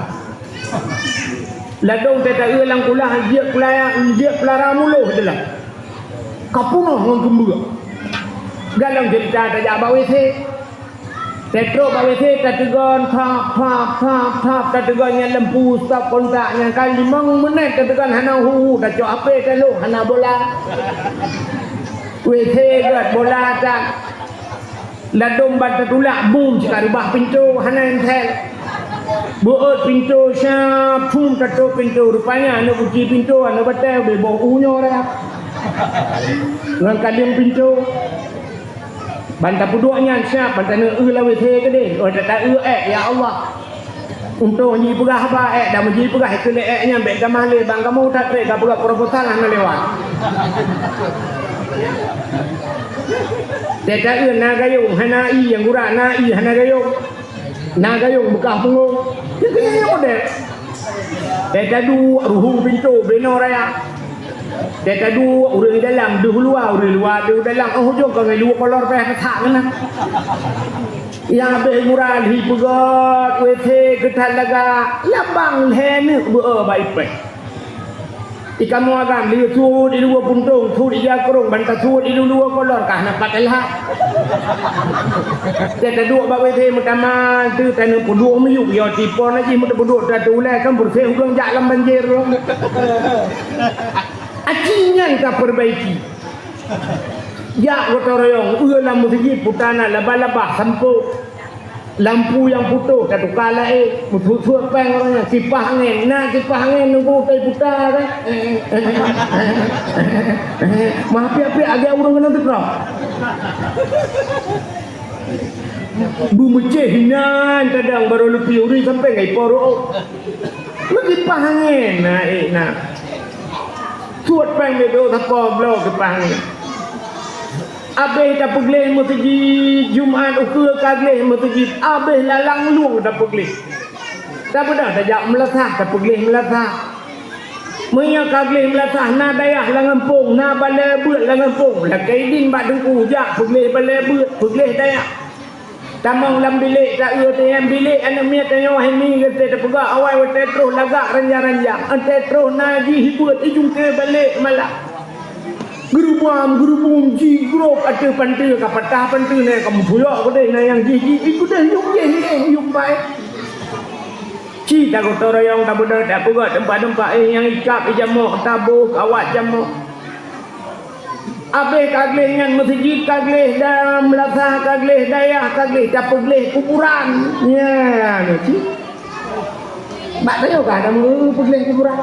Ladôm teuka eu lam kulah jeuet pelara, jeuet pelara muloh teulah. Ka punoh ngon keumbeuek. Golom ceurita tajak bak W C. Tatrok bak W C tateugon, thap, thap, thap, thap, tateugon nyan lampu stop kontak nyan kan limong minèt tateugon hana hu-hu, tacok H P talôn hana bola. W C göt bola that. Ladôm ban tatulak bum cit ka reubah pintoe hana entel. Beuet pintoe siap, phum tatrok pintoe, rupanya aneuk kunci pintoe, aneuk batèe, beuboh u nyoe raya. Ngon kaleng pintoe. Ban tapeuduek nyan siap, ban taneuk eu lam W C keudeh. Oh, tata eu ék, ya Allah. Untông jipeugah haba ék, dan jipeugah keu lé ék nyan bèk tamah lé, ban kamoe that trép ka peugah proposal hana lewat. Tata eu na gayông, hana ié nyang gura, na ié hana gayông. Na gayông beukah punggông. Nyan keuh nyan model. Teuka duek ruhueng pintoe beunoe raya. Teuka duek ureueng dalam deuh luwa, ureueng luwa deuh dalam, oh ujong ka ngon luwa kolor payah tasak keunan. Nyang abéh murah lhi peugöt W C geutat lagak, labang lhèe neuk beu bak ipèh. Di kamoe agam lheueh suet di luwa puntông, suet di jakrong, ban tasuet di luwa kolor, ka hana pat lhah. Teuka duek bak W C meutamah, teuka taneuk peuduek miyueb, yo tipon laju meutapeuduek teuka ulèe kan beureuséh ureueng jak lam banjir. Aci nyan ka peurbaiki. Jak gotong royong, eu lam meuseujid puta na laba-laba sampôk. Lampu nyang putôh tatuka laén, meusuet-suet péng ureueng nyan, kipah angén, na kipah angén nunggu tai puta kan. Meuapiak-apiak lagèe ureueng keuneuk teuka. Beumeucéh inan tadang barô leupie uri sampoe ngon ipo rôh. Meukipah angén na ék na. Suet péng beudoh sapo bloe kipah angén. Abéh tapeugleh meuseujid, Jumat ukeue ka gleh meuseujid, abéh lalang lueng tapeugleh. Tabeudôh tajak meulasah, tapeugleh meulasah. Meunyoe ka gleh meulasah, na dayah lam gampông, na balèe beuet lam gampông, lakèe idin bak teungku jak peugleh balèe beuet, peugleh dayah. Tamong lam bilék, ta-eu teuh bilék aneuk miet tanyoe hai mi geutée tapeugah awai watée troh lagak ranjang-ranjang. Watée troh na jih beuet ijungke balek malam. Geurubam, geurubum, jigrob ateueh panteue, ka patah panteue nyan, ka meupuyok keudeh na nyang jih, jih, jih keudeh, yum jih, yum bai. Ci tagotong royong tabeudôh tapeugah teumpat-teumpat, eh, nyang ikab ijamok, taboh awak jamok. Abéh ka gleh nyan meuseujid ka gleh, dan meulasah ka gleh, dayah ka gleh, tapeugleh kuburan. Nyan cit. Bak tanyoe ka hana meupeugleh kuburan.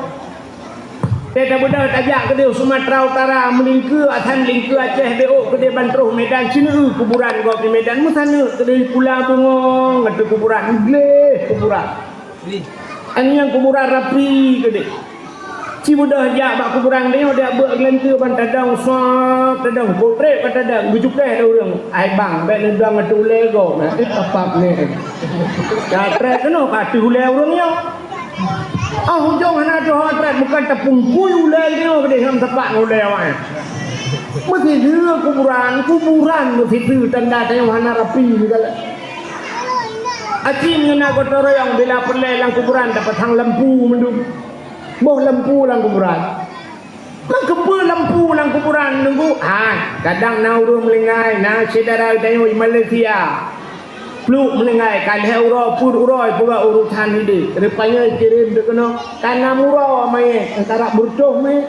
Teuka beudôh tajak keudeh Sumatera Utara, meulingkeue asai meulingkeue Aceh, beuôk keudeh ban troh Medan, sineuk kuburan gob di Medan, meusaneuk keudeh Pula Bungong, ateueh kuburan, gleh kuburan. Aneuëk kuburan rapi keudeh. Ci beudôh jak bak kuburan tanyoe, dak beuet geulanteue ban tadong, sop, tadong, potrét ban tadong, geucukéh lé ureuëng. Ai bang, bék neudong ateueh ulée gob, na, eh, apab nyan. Ka trép keunoe ka ateueh ulée ureuëng nyoe. Ah, ujong hana teuh trép, bukan tapungkui ulée nyoe keudeh ngon tapak ngon ulée awaknyan. Meusideue kuburan, kuburan meusideue tanda tanyoe hana rapi, misalnya. Aci meunyoe na gotong royong bila peureulée lam kuburan tapasang lampu mandum. Boh lampu lam kuburan. Meukeupeu lampu lam kuburan nunggu, ha, kadang na ureuëng meulinggai, na syedara tanyoe di Malaysia. Pluek meulinggai, ka lhée uroe peuet uroe peugah urosan hidéh. Rupanya kirém teuh keunoe, ka nam uroe manyét, antara beureutoh manyét.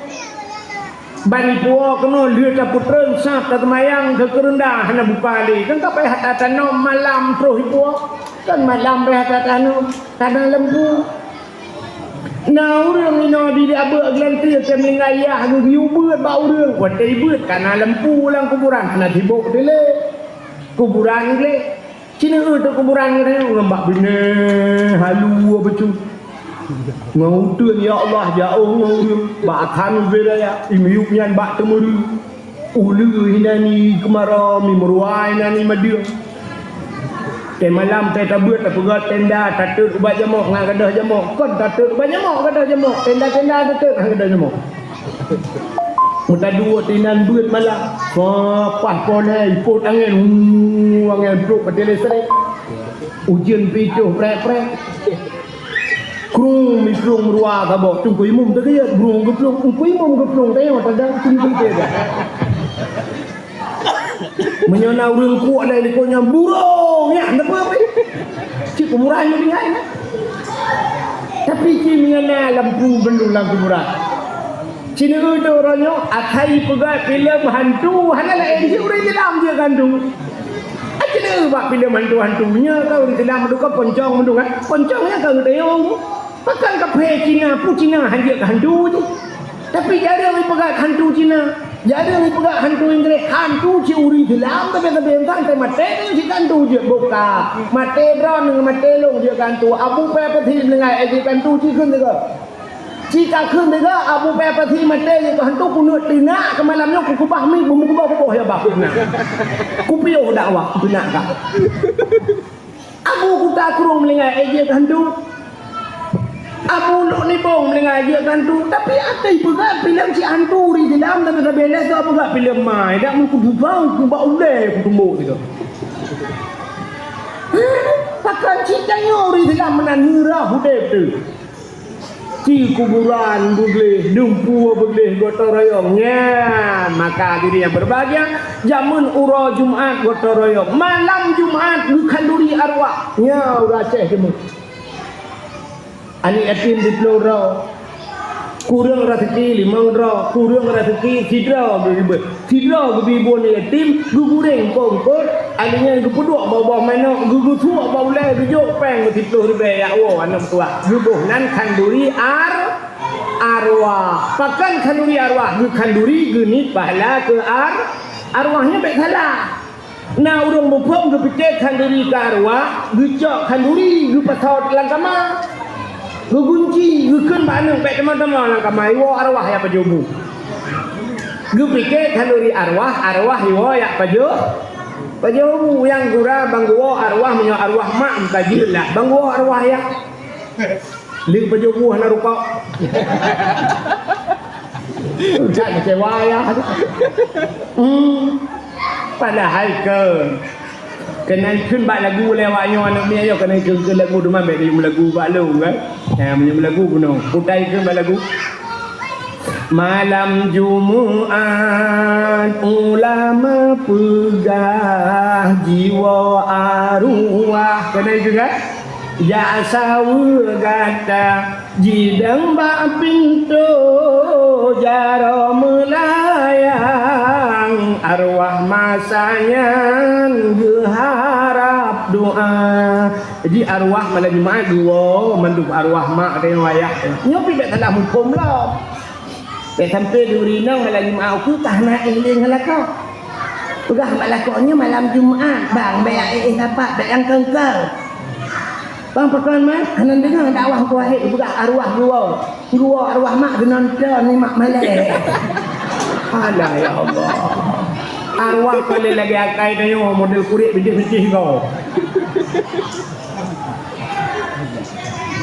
Ban ipuwoe keunoe lheueh tapeutreun sab taseumayang keu keureunda hana buka lé. Kan ka payah that tanom malam troh ipuwoe. Kan malam payah that tanom, ka na lampu. Na ureuëng inoe di abeuek geulanteue teuh meuninggai yah geuyue beuet bak ureuëng. Watée beuet ka na lampu lam kuburan, hana sibok dilée. Kuburan gleh. Sineuk teuh kuburan geutanyoe ngon bak binéh, halu bacut. Ngon uteuen, ya Allah, jiôh ngon ureueng bak Akhan Ubay Raya, imiyup nyan bak Teumuru. Uleue inan i Keumaro, mimeuruwa inan i Madeueng. Teumalam teutabeuet tapeugöt tenda, tatot ubat jamok ngon gadôh jamok. Kon tatot ubat jamok, gadôh jamok. Tenda-tenda tatot ngon gadôh jamok. Meutaduek inan beuet malam. Sapah polé ipot angén, huu, angén trok patéh listrik. Ujeuen pih troh prek-prek. Krung miplueng meuruwa saboh, Teungku Imum teukeuyat, krung geuplueng, Teungku Imum geuplueng, tayong tadang Teungku Imum. Meunyoe na ureueng kuek lé likot nyan, "Burung nyan, na peue?" Cit kuburan nyoe tinggai na. Tapi cit meunyoe na lampu bandum lam kuburan. Cit nyoe uroe nyoe asai peugah filem hantu, hana laén jih ureueng Islam jeuet keu hantu. Aci deuh bak filem hantu-hantu nyoe ka ureueng Islam meuduka poncong meuduka. Poncong nyan ka geutayong. Pakon kaphé Cina, peue Cina hanjeuet keu hantu jih. Tapi jareueng ipeugah hantu Cina, jareueng ipeugah hantu Inggréh, hantu cit ureueng Islam, tapi, tapi entah, entah maté cit hantu jeuet buka. Maté droeneuh, maté lôn jeuet keu hantu. Abu Pé Peuthi meuninggai, eh, jeuet keu hantu cit kheun teuga. Cit ka kheun teuga, Abu Pé Peuthi maté jeuet keu hantu, keuneuk teunak keu malam nyoe, kukeubah mi, beumeukeubah-keubah ya bah keuneuk. Kupiôh dakwah, keuneuk ka. Abu Kuta Krueng meuninggai, eh, jeuet keu hantu. Abu Luk Nibong meuninggai, jeuet keu hantu. Tapi até peugah filem cit hantu di dalam, tapi, tapi lé tu peugah filem mai. Dak meukeubah, keubah ulée kutumbok sigoe. Pakon cit tanyoe di dalam meunan ngeurah udeb tu. Cit kuburan beugleh, dumpeue beugleh, gotong royong. Nyan, maka hadirin yang berbahagia, jameun uroe Jumat gotong royong. Malam Jumat geukhanduri arwah. Nyan ureueng Aceh jameun. Aneuk yatim siplôh droe. Kureueng raseuki limong droe, kureueng raseuki sidroe geubri. Sidroe geubri buet aneuk yatim, geugureng eungkôt-eungkôt, aneuk nyan geupeuduek bak boh manok, geugeusuek bak ulée, geujok péng siplôh ribée jak woe aneuk meutuah. Geuboh nan khanduri ar-, arwah. Pakon khanduri arwah? Geukhanduri geuniet pahala keu ar-, arwah nyan bék salah. Na ureueng muphom geupike khanduri keu arwah, geucok khanduri geupasoe lam kama. Geugunci, geukheun bak aneuk bék teuma-teuma lam kama, iwoe arwah jak pajoh bu. Geupike khanduri arwah, arwah iwoe jak pajoh, pajoh bu. Nyang gura ban geuwoe arwah, meunyoe arwah mak meukaji lah, ban geuwoe arwah jak. Lheueh pajoh bu hana rukok. Udah kecewa ya. Hmm. Padahai keu keunan kheun bak lagu lé awak nyoe aneuk miet nyoe, keunan kheun, kheun lagu teuma bék meulagu bak lôn kan. Ha, meunyoe meulagu bunoe. Utai kheun bak lagu. Malam Jumat ulama peugah jiwoe arwah. Keunan kheun kan? Jak saweue gata jidong bak pintoe jaroe meulayang, arwah masa nyan geuharab doa. Jadi arwah malam Jumat geuwoe mandum arwah mak dan ayah. Nyoe pih bék salah muphom lom. Bék sampoe di ureueng inong malam Jumat ukeue ka hana éh lé ngon lakoe. Peugah bak lakoe nyoe malam Jumat, bang, bék éh-éh sapat, bék nyang keu-keu. Bang, pakon mak hana deungoe dakwah Teungku Wahid, peugah arwah geuwoe. Geuwoe arwah mak geunonton ni mak malée. Alah ya Allah. Arwah paléng lagée akai tanyoe model kurék bintéh-bintéh goe.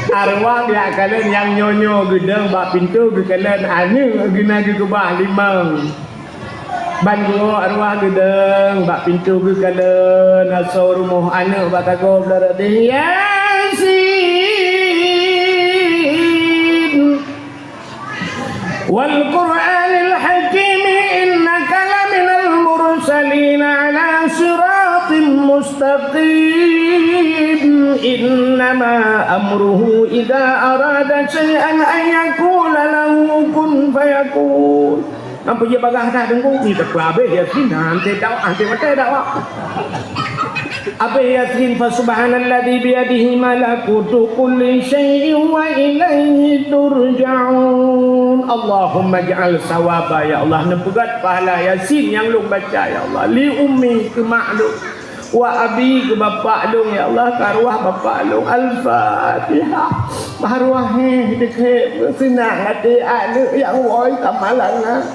Arwah geujak kalon nyang nyoe-nyoe geudong bak pintoe geukalon aneuk geuh na geukeubah limong. Ban geuwoe arwah geudong bak pintoe geukalon asoe rumoh aneuk bak sagoe blah rot deh, "Yasin!" Wal Qur'anil Hakim, innaka laminal mursalin ala siratim mustaqim. Innama amruhu idza arada syai'an an yaqula lahu kun fayakun. Ampa jih bagah dah deungoe, ni teupeu habéh Yasin, hanté dakwah, hanté maté dakwah. Habéh Yasin, fa subhanalladzi biyadihi malakutu kulli syai'in wa ilaihi turja'un. Allahumma ij'al sawaba, ya Allah, neupeugöt pahala Yasin nyang lôn baca, ya Allah, li ummi, keu mak lôn. Wa abi, keu bapak lôn, ya Allah, keu arwah bapak lôn. Al-Fatihah. Bah arwah heh, deuh heh, seunang até aneuk nyang woe tamalanga.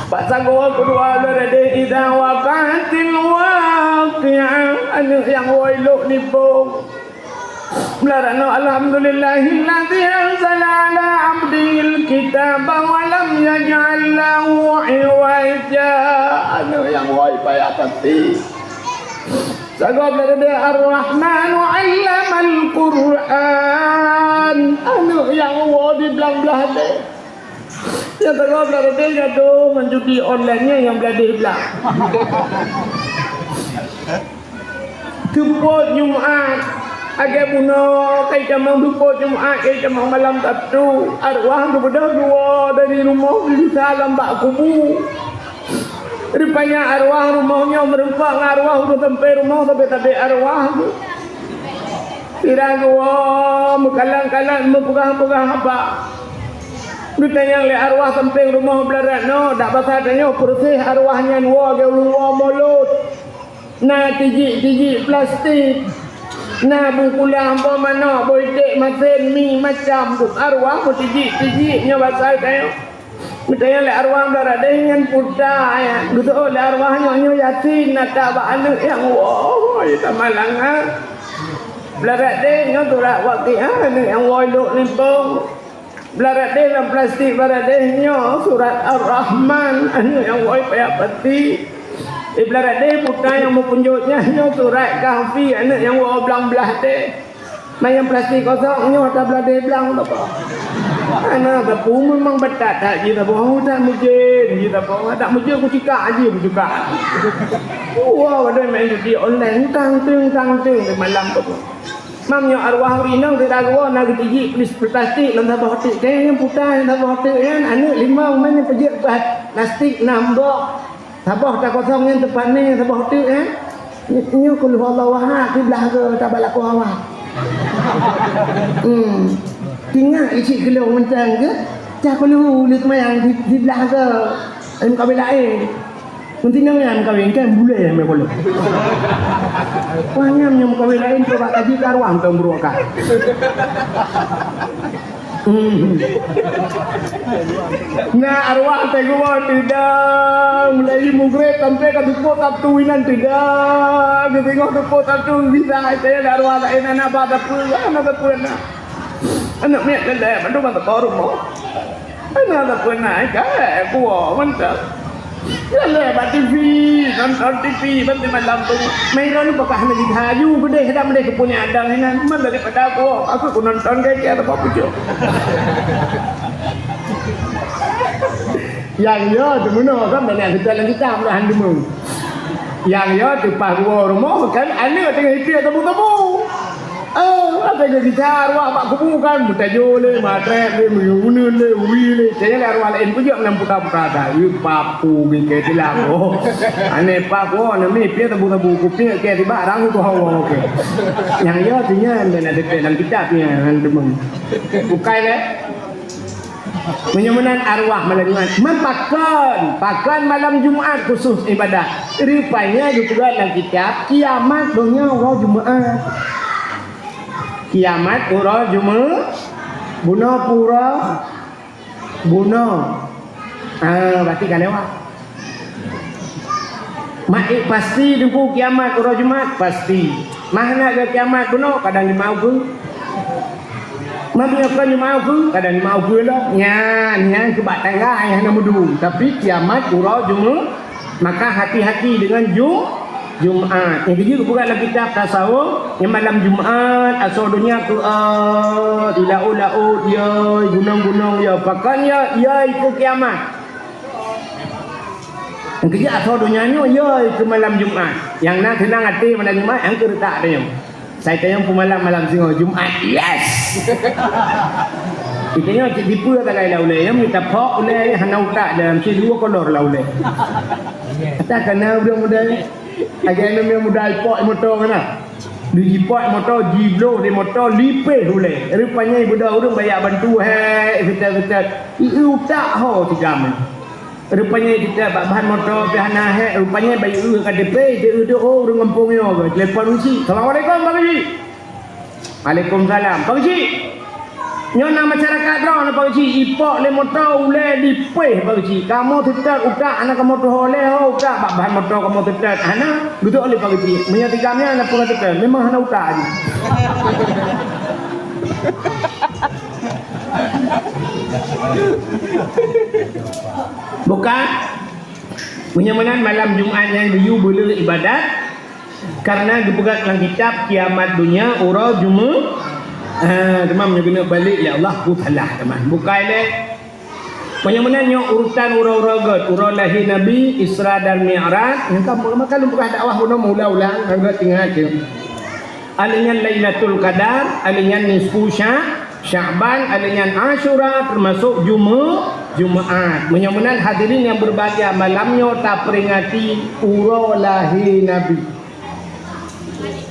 Bak sagoe keudua lôn, idza waqa'atil waqi'ah, aneuk nyang woe lôk nibong. Meularang nyoe, alhamdulillahilladzi anzala ala abdihil kitaba wa lam yaj'al lahu iwaja. Aneuk nyang woe payah pasti. Sagoe blah deh, Ar-Rahmanu 'allamal Qur'an. Aneuk nyang woe di blang blah deh. Nyang sagoe blah deh, gadoh ngon judi online nyan nyang blah deh blah. Teupot Jumat, lagèe bunoe kai tamong teupot Jumat, kai tamong malam Sabtu, arwah geubeudôh geuwoe dari rumoh geugisa lam bak kubu. Rupanya arwah rumoh nyoe meureumpok ngon arwah ureueng sampéng rumoh, sabe-sabe arwah geuh. Sira geuwoe meukalan-kalan, meupeugah-peugah haba. Geutanyong lé arwah sampéng rumoh blah deh nyoe, dak basa tanyoe peureuseh arwah nyan woe, lagèe ureueng woe mulod. Na tijik-tijik plastik, na bungkulah boh manok, boh iték masén, mi macam tu. Arwah meutijik-tijik nyoe basa tanyoe. Geutanyong lé arwah blah deh nyan peue ta, ya. Geuseuôt lé arwah nyoe, nyoe Yasin, na ta bak aneuk nyang woe, ya, tamalanga. Blah deh nyoe surat Waqiah, aneuk nyang woe lôk nibong. Blah deh lam plastik blah deh nyoe surat Ar-Rahman, aneuk nyang woe payah pasti. Di blah deh buta nyang meupeunjot nyan nyoe surat Kahfi, aneuk nyang woe blang blah deh. Manyang plastik kosong nyoe ata blah deh blang, Bapak. Hana sapeue, memang beutat that jih saboh, that meujeuet jih saboh, that meujeuet kucikak jih kucikak. Wah, padahai main judi online, tang teueng, tang teueng di malam tu. Mam nyoe arwah ureueng inong sira geuwoe na geutijik plas-, plastik lam saboh teuk, deh nyang peue ta lam saboh teuk nyan, aneuk limong, man nyang peujeuet plastik nam boh. Saboh takosong nyan teumpat nyan saboh teuk, eh. Nyoe Qul Huwallahu Ahad, siblah goe ata bak lakoe awak. Hmm. Tinggai cit keu lôn mantong geuh, cah Qul Hu lheueh seumayang si-, siblah goe. Meukawen laén. Meutinong nyan meukawen, kan bulèe mé gohlom. Wah, nyan nyang meukawen laén, coba kaji ka arwah mantong brôk ka. Hmm. Na arwah teuh geuwoe teudong, mulai mugreb sampai ka teupot Sabtu inan teudong, geuteungoh teupot Sabtu bisa, saya ada arwah laén, hana ba sapeue, hana sapeue na. Aneuk miet leleh, mandum mantong rumoh. Hana sapeue na, ikai kuwoe mantong. Leleh bak T V, nonton T V, ban malam tu. Main lalu pakai hana jih haju, gede dah mendeh kepun yang ada inan. Man daripada kuwoe, aku ku nonton ke dia tempat pucuk. Yang ya, tu mana kan banyak kita lagi tak merahan dulu. Yang ya, tu pas kuwoe rumoh, kan aneuk tengah ipiek tebu-tebu. Eh, ata geuh gisa arwah bak kubu kan, meutajô lé, matrép lé, meuyuneun lé, wi lé. Canya lé arwah laén peujeuet meunan puta-puta ata. Ih, papu geuh keu tilam. Oh. Aneh papu, oh, nami piye tabu-tabu, kupiye keu tiba rang tu hawa, oke. Nyang ya tu nyan, dan ada dalam kitab nyan, teman. Bukai lé. Meunyoe meunan arwah malam Jumat. Man pakon, pakon malam Jumat khusus ibadah. Rupanya geupeugah lam kitab, kiamat donya uroe Jumat. Kiamat uroe Jumat, bunoe pura, bunoe. Ah, berarti ka lewat. Mak ék pasti teungku kiamat uroe Jumat? Pasti. Mah na geu kiamat bunoe kadang limau geu. Mah meunyoe kon limau geu kadang limau geu lah. Nyan, nyan keubak tangga nyang hana meudu. Tapi kiamat uroe Jumat, maka hati-hati dengan Ju-, Jumat. Nyang keujeuet geupeugah lam kitab tasawuf, nyang malam Jumat, asoe donya tu, ah, di laôt-laôt, ya, gunong-gunong, ya. Pakon ya, ya itu kiamat. Nyang keujeuet asoe donya nyoe, ya, keu malam Jumat. Nyang na seunang até malam Jumat, nyang keu reutak tanyoe. Sai tanyoe peumalam malam singoh Jumat. Yes! Tanyoe cit dipeue sagai lam ulèe, nyang mita phok ulèe, hana utak dalam, ci dua kolor lam ulèe. Ata kana ureueng muda ni. Lagèe nyoe muda ipok moto kana. Di jipok moto, jibloh di moto, lipeh ulèe. Rupanya ibuda ureueng banyak bantu, he, setel-setel. I utak ho tigam. Rupanya kita bak bahan moto pih hana hek, rupanya bayi eu K T P, dia eu doh ureueng gampông nyoe ke. Telepon Pak Geuchik. "Assalamualaikum, Pak Geuchik." "Waalaikumsalam." "Pak Geuchik, nyoe na masyarakat droe na Pak Geuchik, ipok lé moto ulèe dipéh Pak Geuchik. Kamoe seutôt utak hana kamoe tuho lé ho utak bak bahan moto kamoe seutôt hana geuduek lé Pak Geuchik. Meunyoe tigam nyan na peue seutôt, memang hana utak jih." Bukan. Meunyoe meunan malam Jumat nyan geuyue beuleueh ibadat, karena geupeugah lam kitab kiamat donya uroe Jumaat. Ha, teuma meunyoe keuneuk balek lé Allah, ku salah teuma. Bukai lé. Meunyoe meunan nyoe urutan uroe-uroe gét, uroe lahé Nabi, Isra dan Mi'raj, nyang ka maka lôn peugah dakwah bunoe meuulang-ulang, ngon gét ingat jeuet. Alèh nyan Lailatul Qadar, alèh nyan nisfu Sya-, Sya'ban, alèh nyan Asyura, teumasok Juma-, Jumaat. Meunyoe meunan hadirin nyang berbahagia, malam nyoe taperingati uroe lahé Nabi.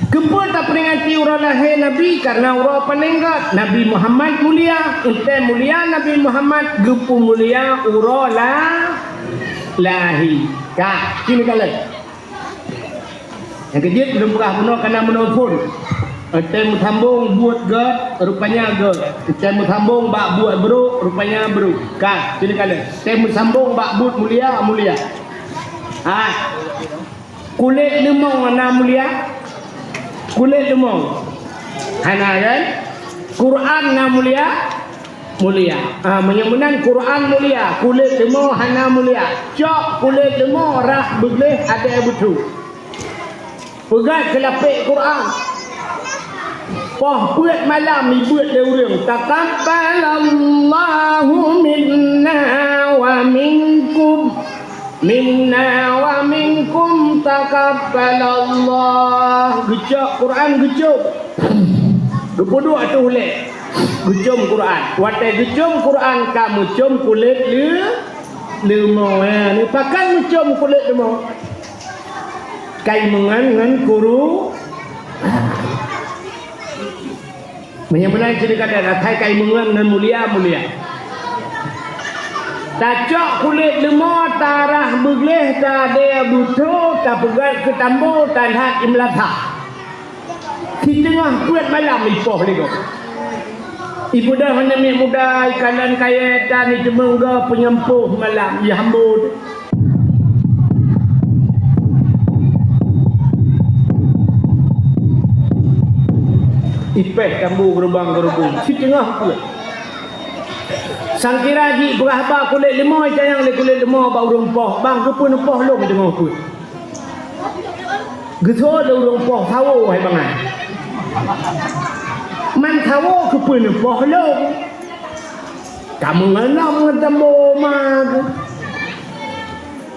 Keupeue taperingati uroe lahé Nabi? Karena uroe paléng gét Nabi Muhammad mulia. Entée mulia Nabi Muhammad, geupeumulia uroe la-, lahé. Ka, sini kalon. Nyang keujeuet lôn peugah bunoe kana meunoe phon. Entée meusambong buet gét, rupanya gét. Entée meusambong bak buet brôk, rupanya brôk. Ka, sini kalon. Entée meusambong bak buet mulia, mulia. Ha. Kulét leumô na mulia? Kulét leumô? Hana kan? Quran na mulia? Mulia. Ah, meunyoe meunan Quran mulia, kulét leumô hana mulia. Cok kulét leumô rhah beugleh adèe beutôi. Peugah keu lapék Quran. Poh peuet malam ibeuet lé ureueng, "Taqabbalallahu minna wa minkum, minna wa minkum taqabbalallah." Geucok Quran geucok. Geupeuduek ateueh ulèe. Geucom Quran. Watèe geucom Quran ka meucom kulét leu-, leumô. Ha, ni pakon meucom kulét leumô? Kai meungon ngon kuru. Meunyoe meunan cerita kata, asai kai meungon ngon mulia-mulia. Tacok kulét leumô, tarhah beugleh, tadèe beutôi, tapeugöt keu tambo, talhat i meulasah. Siteungoh peuet malam ipoh lé gob. Ibeudôh aneuk miet muda, ikalon kayèe tan, iteumeung gob peunyampôh malam, ihambô. Ipéh tambo geurubang-geurubong, siteungoh peuet. Sangkira jih peugah haba kulét leumô, itanyong lé kulét leumô bak ureueng poh, "Bang, keupeue neupoh lôn teungoh peuet?" Geuseuôt lé ureueng poh sawo hai bangai. Man sawo keupeue neupoh lôn? Ka meungon lom ngon tambo ma keuh.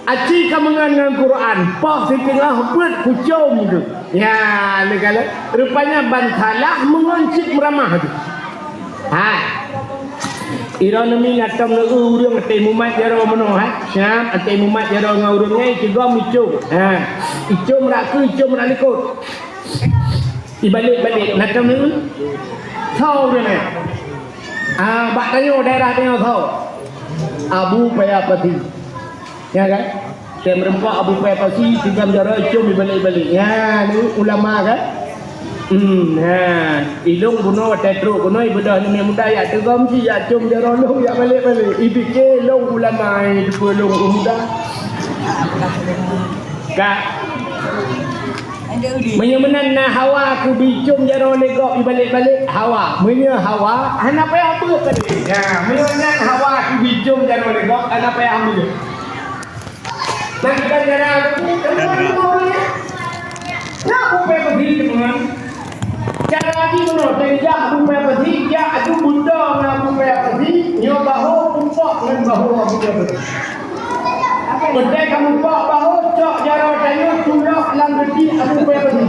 Aci ka meungon ngon Quran, poh siteungoh peuet kucom keuh. Nyan lé kalon. Rupanya ban salah meungon cit meuramah teuh. Hai. Iroe neumi na tom lé ureueng até mumat jaroe meunoe, hai. Siap até mumat jaroe ngon ureueng nyan, icigom icom. Ha. Icom rak keu, icom rak likot. Ibalek-balek, na tom lé. Tho ureueng nyan. Ah, bak tanyoe daerah tanyoe tho. Abu Paya Pati. Ya kan? Tem rempok Abu Paya Pasi, tigam jaroe com ibalek-balek. Nyan, ni ulama kan? Hmm, ha. Ilong bunoe watèe trok bunoe ibeudôh aneuk muda yak teugom si yak com jaroe lôn yak balek-balek. Ipike lôn ulama, ipeue lôn muda. Ka. Meunyoe meunan na hawa keu bicom jaroe lé gob ibalek-balek, hawa. Meunyoe hawa, hana payah beuet tadi. Ya, meunyoe nyan hawa keu bicom jaroe lé gob, hana payah beuet. Bagi kan cara aku, kamu mau ya? Nak bupe besi teman. Cara lagi mana? Tengah bupe besi, ya aku buta dengan bupe besi, nyo bahu pupok dengan bahu bupe besi. Beutôi kamoe pok bahu, cok jaroe tanyoe tulok lam geuti Abu Paya Padi.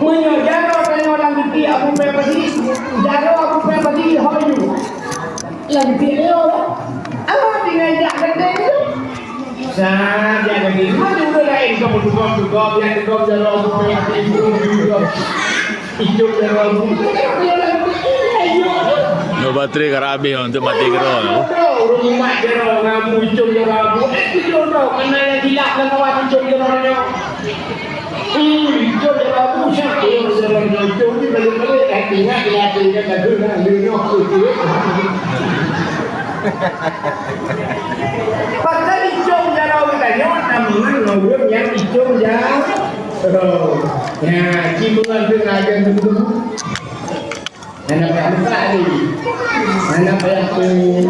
Meunyoe jaroe tanyoe lam geuti Abu Paya Padi, jaroe Abu Paya Padi ho yue. Lam geuti nyoe lah. Apa tinggai jak geuti tu? Sa, jak geuti. Mana udah lain kamu tukang-tukang, yang tukang jaroe Abu Paya Padi, tukang juga. Ijuk jaroe Abu. Lam geuti nyoe. Nyoe baterai ka habéh untuk mati keudroe. Ureueng umat jaroe ngon icong jaroe. Eh, icong jaroe, mana yang gila dan kawan icong jaroe nyoe? Hmm, icong jaroe, siapa yang jaroe nyoe? Icong ni balik-balik, eh, ingat, ingat, ingat, ingat, ingat, ingat. Pasal icong jaroe geutanyoe, tameungon ngon ureueng nyang icong jaroe. Nya, ci meungon teuh ngajen teuh. Hana payah meukat lé. Hana payah,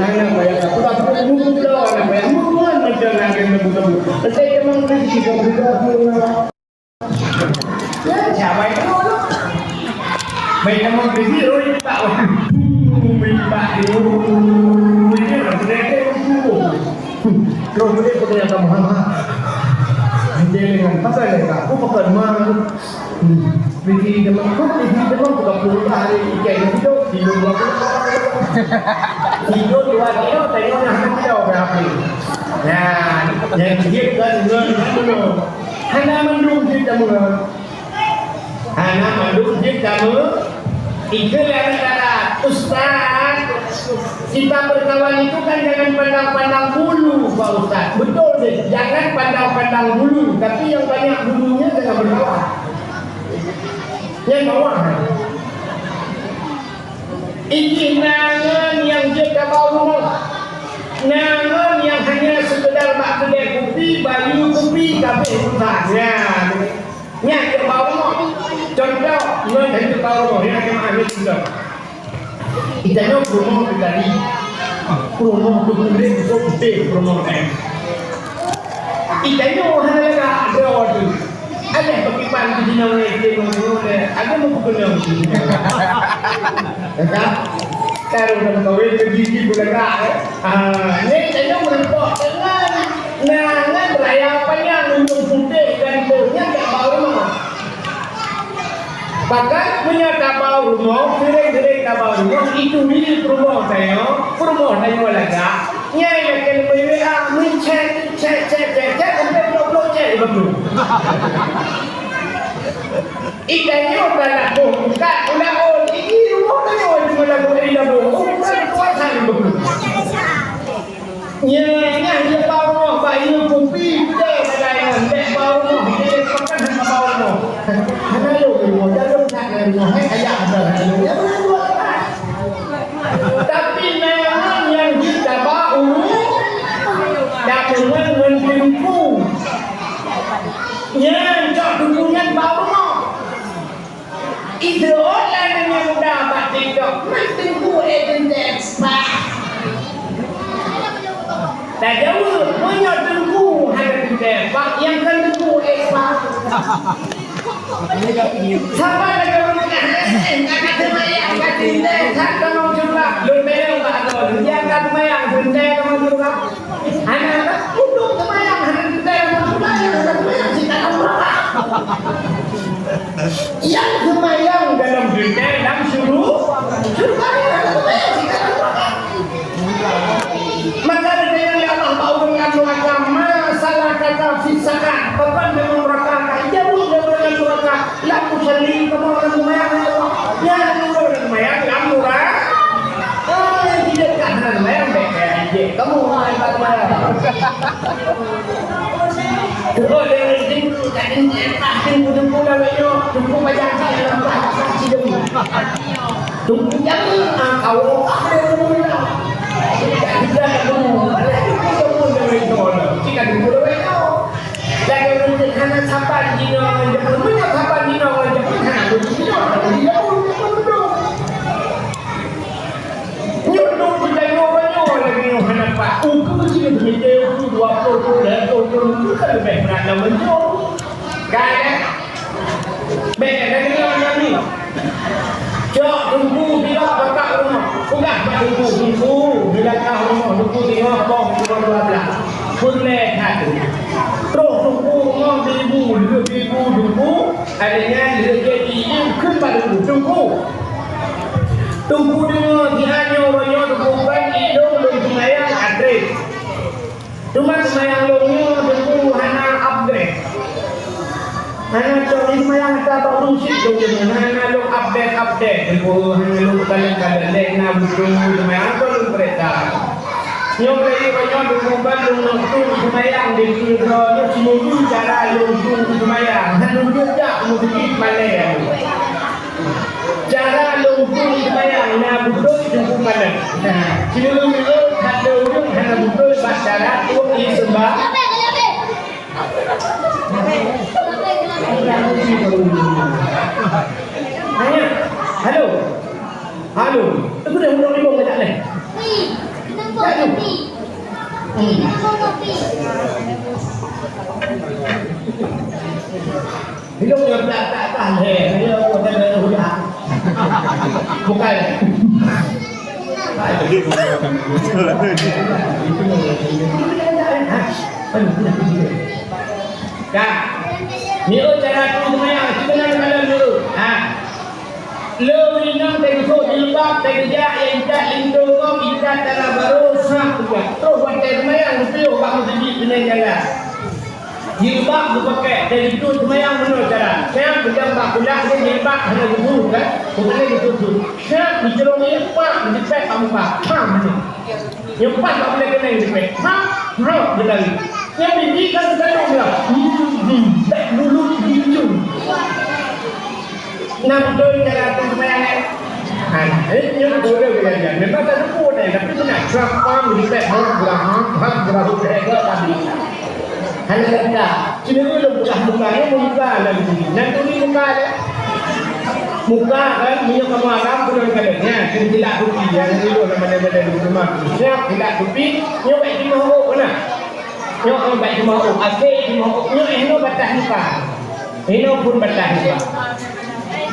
hana payah. Aku tak perlu buku dah, hana payah. Buku kan macam nak kena buku. Lepas tu memang kena sih, buku dah, buku dah. Ya, siapa itu? Baik, kamu kena sih, oh, ini tak. Oh, ini tak. Oh, ini tak. Oh, ini tak. Terus dia pun yang kamu hama. Dia dengan pasal dia tak. Aku pakai rumah. Hmm. Bisi teuma, bisi teuma buka puluh hari ikan hidup, hidup dua puluh. Hidup dua kilo, tengok nah kilo berapa. Nah, yang jeuet kan ngon dulu. Hana mandum jeuet kamu. Hana mandum jeuet kamu. Itu yang kata Ustaz, kita berkawan itu kan jangan pandang-pandang bulu, Pak Ustaz. Betul deh, jangan pandang-pandang bulu, tapi yang banyak bulunya jangan berkawan. Nyang bawah. Ideh na ngon nyang jeuet tabah rumoh. Na ngon nyang hanya sekedar bak keudè kupi, bayeue kupi, ka abéh urusan. Nyan. Nyan jeuet bak rumoh. Contoh, ngon hana jeuet bak rumoh, nyan jeuet bak rumoh. Geutanyoe peurumoh teugali, peurumoh teukulét, peurumoh teukulét, peurumoh teukulét. Geutanyoe hana lagak droe teuh. Adak beukiban keu jinoe lé, lé, lé, lé, ada meukeunong. Ka? Ka ureueng kawin keu gigi beulagak, eh? Ah, nyan geutanyoe meureumpok deungon, na, ngon raya panyang, ujong putéh, ganteng, nyan jak bak rumoh. Bahkan meunyoe tabah rumoh, seuréng-seuréng tabah rumoh, itu di peurumoh tanyoe, peurumoh tanyoe lagak, nyan nyang keu leubeh W A, meuchat, chat, chat, chat, chat, sampai ploh-ploh chat, iba tu. Itanyoe ka lagoh buka, ulah oh, ini rumoh tanyoe cuma lagoh, ini lagoh. Oh, bukan kuasa, iba tu. Nyan, nyan, dia bak rumoh, bayeue kupi, beudôh sagai nyan. Bèk bak rumoh, dia pakai hana bak rumoh. Hana lôn rumoh, jalôm that nyan rumoh, hai, ayak ada hana lôn. Ya, beuna dua orang. Tapi memang nyang jeuet tabah ureueng, tapeungon ngon teungku. Nyan, cok teungku nyan bak rumoh. Ideh ôn lagèe nyang muda bak TikTok, man teungku, eh, teuntèe, bah. Tajaweueb, meunyoe teungku hana teuntèe, bah, nyang kon teungku, eh, bah. Saban lagèe ureueng nyan, eh, eh, ka seumayang, ka teuntèe, that tamong syeuruga. Lôn tanyong bak droeneuh, nyang ka seumayang, teuntèe tamong syeuruga? Hana, udong seumayang, hana teuntèe, hana seumayang, hana seumayang, sit dalam neuraka. Nyang seumayang dalam teuntèe lam syuru-, syeuruga, hana seumayang, sit dalam neuraka. Maka disayang lé Allah bak ureueng lam neuraka, "Ma salakakum fi saqar?" Pakon dalam neuraka ka jijaweueb lé ureueng lam neuraka, "Lam usalli, kamoe hana seumayang, ya Allah." Nyan ureueng hana seumayang lam neuraka. Eh, jeuet ka hana seumayang, bèk kaya jeuet. Kamoe hana seumayang. Teungku, teungku, teungku, teungku, teungku, teungku, teungku, teungku, teungku, teungku, teungku, Teungku jameun, ah, kawoe ka lheueh teungku dah. Dah tiga teungku. Mana teungku jameun dari sana? Cit ka teungku dari sana. Lagèe ureueng hana saban jinoe ngon jameun. Meunyoe saban jinoe ngon jameun, hana teungku jinoe, hana teungku jameun, jameun beudôh. Nyoe teungku tanyoe banyoe lagèe nyoe hana pat. Ukeue jih meunyoe ukeue dua ploh, dua ploh, dua ploh, ukeue ka leubeh brat lam meunyoe. Kan, eh? Bèk, bèk, bèk, bèk, bèk. Cok teungku, bila bakat rumoh. Peugah bak teungku, "Teungku, bila ka rumoh teungku teungoh poh dua belas." Peureulèe that. Troh teungku rumoh beuibu, lheueh beuibu teungku, akhirnya lheueh jeuet ié kheun bak teungku, "Teungku, teungku deungö siat nyoe uroe nyoe teungku ban idong lôn seumayang ka trép." Teuma seumayang lôn nyoe teungku hana upgrade. Hana cok lé seumayang Bak ureueng syiek lôn deungoe, hana lôn update-update, hana lôn kalon-kalon, lé na beutôi teuma, hana lôn peurintah. Nyoe lagèe nyoe, dum buban lôn nyoe tueng seumayang dikeue droeneuh, simeubeuet cara lôn tueng seumayang, hana lôn jeuet jak meuseujid malèe. Cara lôn tueng seumayang na beutôi teungku kalon. Simeubeuet that lôn ureueng hana beutôi bak cara tueng seumayang. Halo. Halo. Teungku dah ureueng limong ngajak leh. Halo. Hmm. Hidup nyoe tak, tak, tak, leh. Dia bukan dari hujan. Bukan. Ka. Nyoe cara tueng seumayang, sigoe na malam nyoe. Ha. Lheuh inong teugeusok jilbab, teugeujak, intat linto gob, intat dara barô, sah peugah. Troh watèe seumayang, geupiôh bak meuseujid keuneuk jaga. Jilbab geupakè, teugeutut seumayang meunoe cara. Siap peudong bak kulak, jilbab hana geubu, kan? Bukan geututup. Siap geucurong ié, pak, geupèt bak muka. Pam, meunoe. Nyoe pat bak buleuen keunong jipèt. Ha? Brok geutari. Nyan bibi ka teukalon dah. Hmm, hmm. Bèk bulut bincong. Nah, beutôi cara tu seumayang, eh? Ha, eh, nyoe boleh belajar. Memang tak ada pun, eh. Tapi benar. Siap pam jipèt. Ha, geura, ha, ha, geura, ha, geura, tadi. Hana gata. Sinoe lôn peugah muka, nyoe muka lagèe nyan. Nyan turi muka lé. Muka kan, meunyoe kamoe agam, keunan kalon. Nyan, keunan silap tupi, nyan turi lôn, lam mandai-mandai lôn rumah. Siap, silap tupi, nyoe bèk timoh ôk, na. Nyoe, nyoe bèk timoh ôk, akhé timoh ôk. Nyoe, eh, nyoe bataih muka. Inoe phon bataih muka.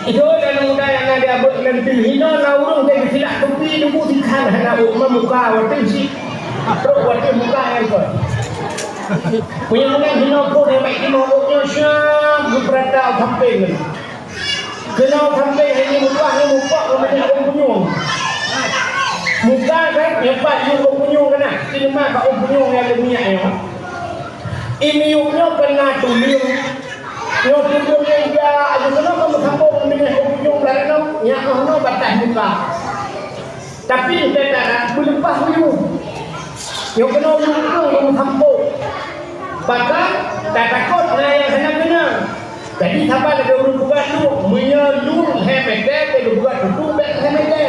Inoe dan muda nyang na di abot ngon teuh. Inoe na ureueng teuh geusilak tupi, tubu sikhan hana ôk, meumuka watèe si. Trok watèe muka nyan kon. Meunyoe meunan inoe phon nyang bèk timoh ôk nyoe siap geupeurata u sampéng nyan. Keunoe sampéng hana meutuah nyoe mupok ngon banyak ôn punyueng. Muka kan nyoe pat yue ôn punyueng keunan. Sinoe bak ôn punyueng nyang leumiak nyoe. Imiyup nyoe peuna tuleueng. Nyoe tutoe ija, aja keunoe ka meusambong ngon ujong lam nyoe, nyan oh noe bataih muka. Tapi teuka beuleupah uyueng. Nyoe keunoe uyueng keueng meusambong. Bahkan tatakot na nyang hana keunong. Jadi saban lagèe ureueng peugah lôn, meunyoe lôn lhèe mètè, lôn peugah tutoe bèk lhèe mètè.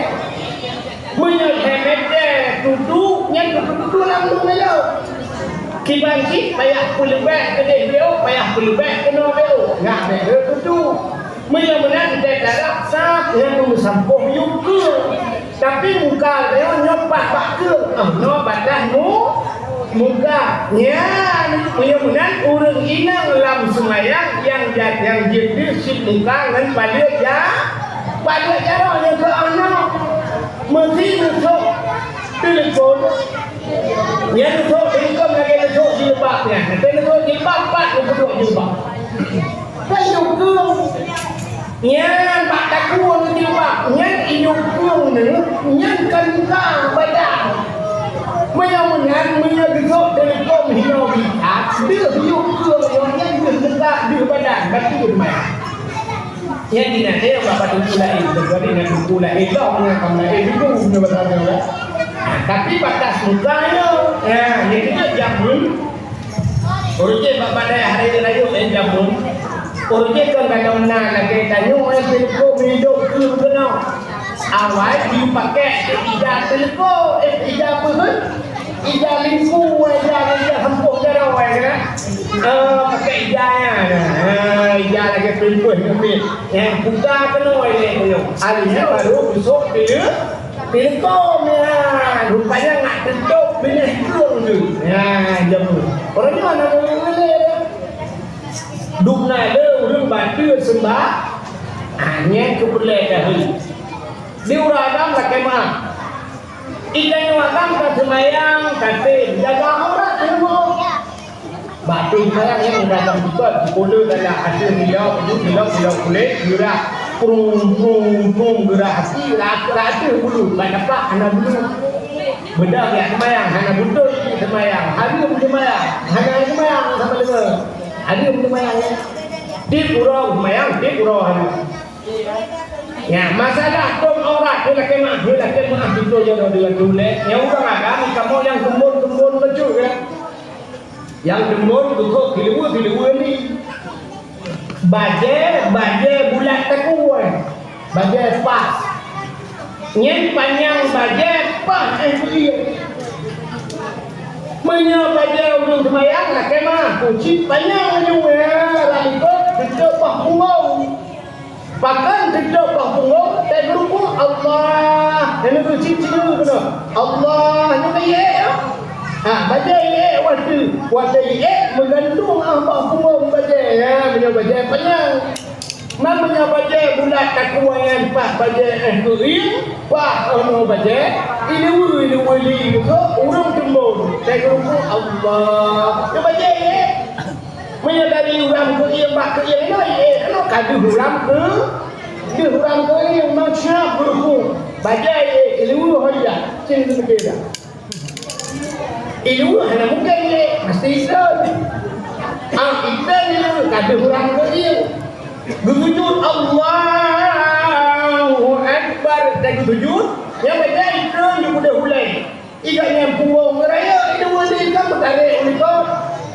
Meunyoe lhèe mètè tutoe, nyan tutoe-tutoe lam lôn nyoe. Kiban cit payah peuleubèh keudeh beuôk, payah peuleubèh keunoe beuôk. Nyan bèk lé tutoe. Meunyoe meunan teuka darah sab nyan meusambong yue keueng. Tapi muka nyoe nyoe pat bak keueng. Ah, nyoe bataih mu-, muka. Nyan, meunyoe meunan ureueng inong lam seumayang nyang ja-, nyang jeuet deuh cit muka ngon paleuet ja-, paleuet jaroe nyoe keu oh noe. Meusi neusok teuleukom. Nyan neusok teuleukom lagèe neusok jilbab nyan. Watèe neusok jilbab, pat neupeuduek jilbab. Kan inyueng keueng. Nyan bak takue jilbab. Nyan inyueng keueng nyan, nyan kan muka badan. Meunyoe meunan, meunyoe geusok teuleukom hinoe bikat, deuh inyueng keueng nyoe nyan deuh muka, deuh badan, bacut meunan. Nyan di na, eh, bak teungku laén, kecuali na teungku laén, eh, lah, nyan ka laén, eh, dulu, nyan bahasa nyoe, kan? Tapi batas muka nyoe, ya, nyan keuh jameun. Ureueng jih bak badai hari rayeuk, eh, jameun. Ureueng jih kon ka na lagèe tanyoe, eh, teuleuko meuhidup keu keunoe. Awai jipakè ija teuleuko, eh, ija peue? Ija limpu, ija, ija sampôh jaroe, kan? Ah, pakè ija nyan. Ah, ija lagèe peuleumpôh nyoe. Nyang buka keunoe lé nyoe. Alèh nyan baru beusôk teuleu-, teuleuko nyan. Rupanya nak teutôp binéh keueng tu. Nyan, jameun. Ureueng nyoe hana meulé. Dum na lé ureueng bateue seumbah. Ah, nyan keu peureulèe dahulu. Di uroe agam lakèe meu'ah. Di tanyoe agam ka seumayang, ka tem, jaga aurat ilmu. Bak tem seumayang nyan meudatang sifeut, sipuleuh dalam ateueh nilok, nilok, nilok kulét, geurah prung, prung, prung, geurah hati, geurah ateueh bulu, bak tapak hana bulu. Beudôh jak seumayang, hana beutôi seumayang, hareuem seumayang, hana seumayang sama deungon. Hareuem seumayang nyan. Tiep uroe seumayang, tiep uroe hari. Ya, masalah tom aurat, dia lakée maaf, dia lakée maaf, itu je dah dia tuléh. Nyang ureuëng agam, kamoe nyang teumbon-teumbon bacut, ya. Nyang teumbon, geukok, tileue, tileue ni. Bajée, bajée bulat takue. Bajée pas. Nyan panyang bajée paih éh beuieng. Meunyoe bajée ureuëng seumayang, lakée meuah, kucit panyang laju, ya, lam ikot teucok bak punggong. Pakon teucok bak punggong, teugeurukuk, Allah. Nyang kucit cilu keunoe. Allah, nyoe ka iék, ya. Ha, bajée iék watée, watée iék meugantung ah bak punggong bajée, ya, meunyoe bajée panyang. Meunyoe bajée bulat takue nyan paih bajée éh keuieng, paih, eh, bajée, ileue, ileue li, ureuëng teumbon, teugeurukuk, Allah. Nyoe bajée iék. Meunyoe dari ureuëng keuieng bak keuieng nyoe iék, nyoe ka deuh ureuëng keu-, deuh ureuëng keuieng, meusiab geurukuk. Bajée iék, ileue ho jak, cen teumiké dah. Ileue hana mungken lé, mesti iklon. Ah, iklon ileue ka deuh ureuëng keuieng. Geusujut, Allahu Akbar, dan geusujut, nyang bajée iklon ju keudeh ulée. Iga nyang punggong rayeuk ileue lé ka meutarek u likot.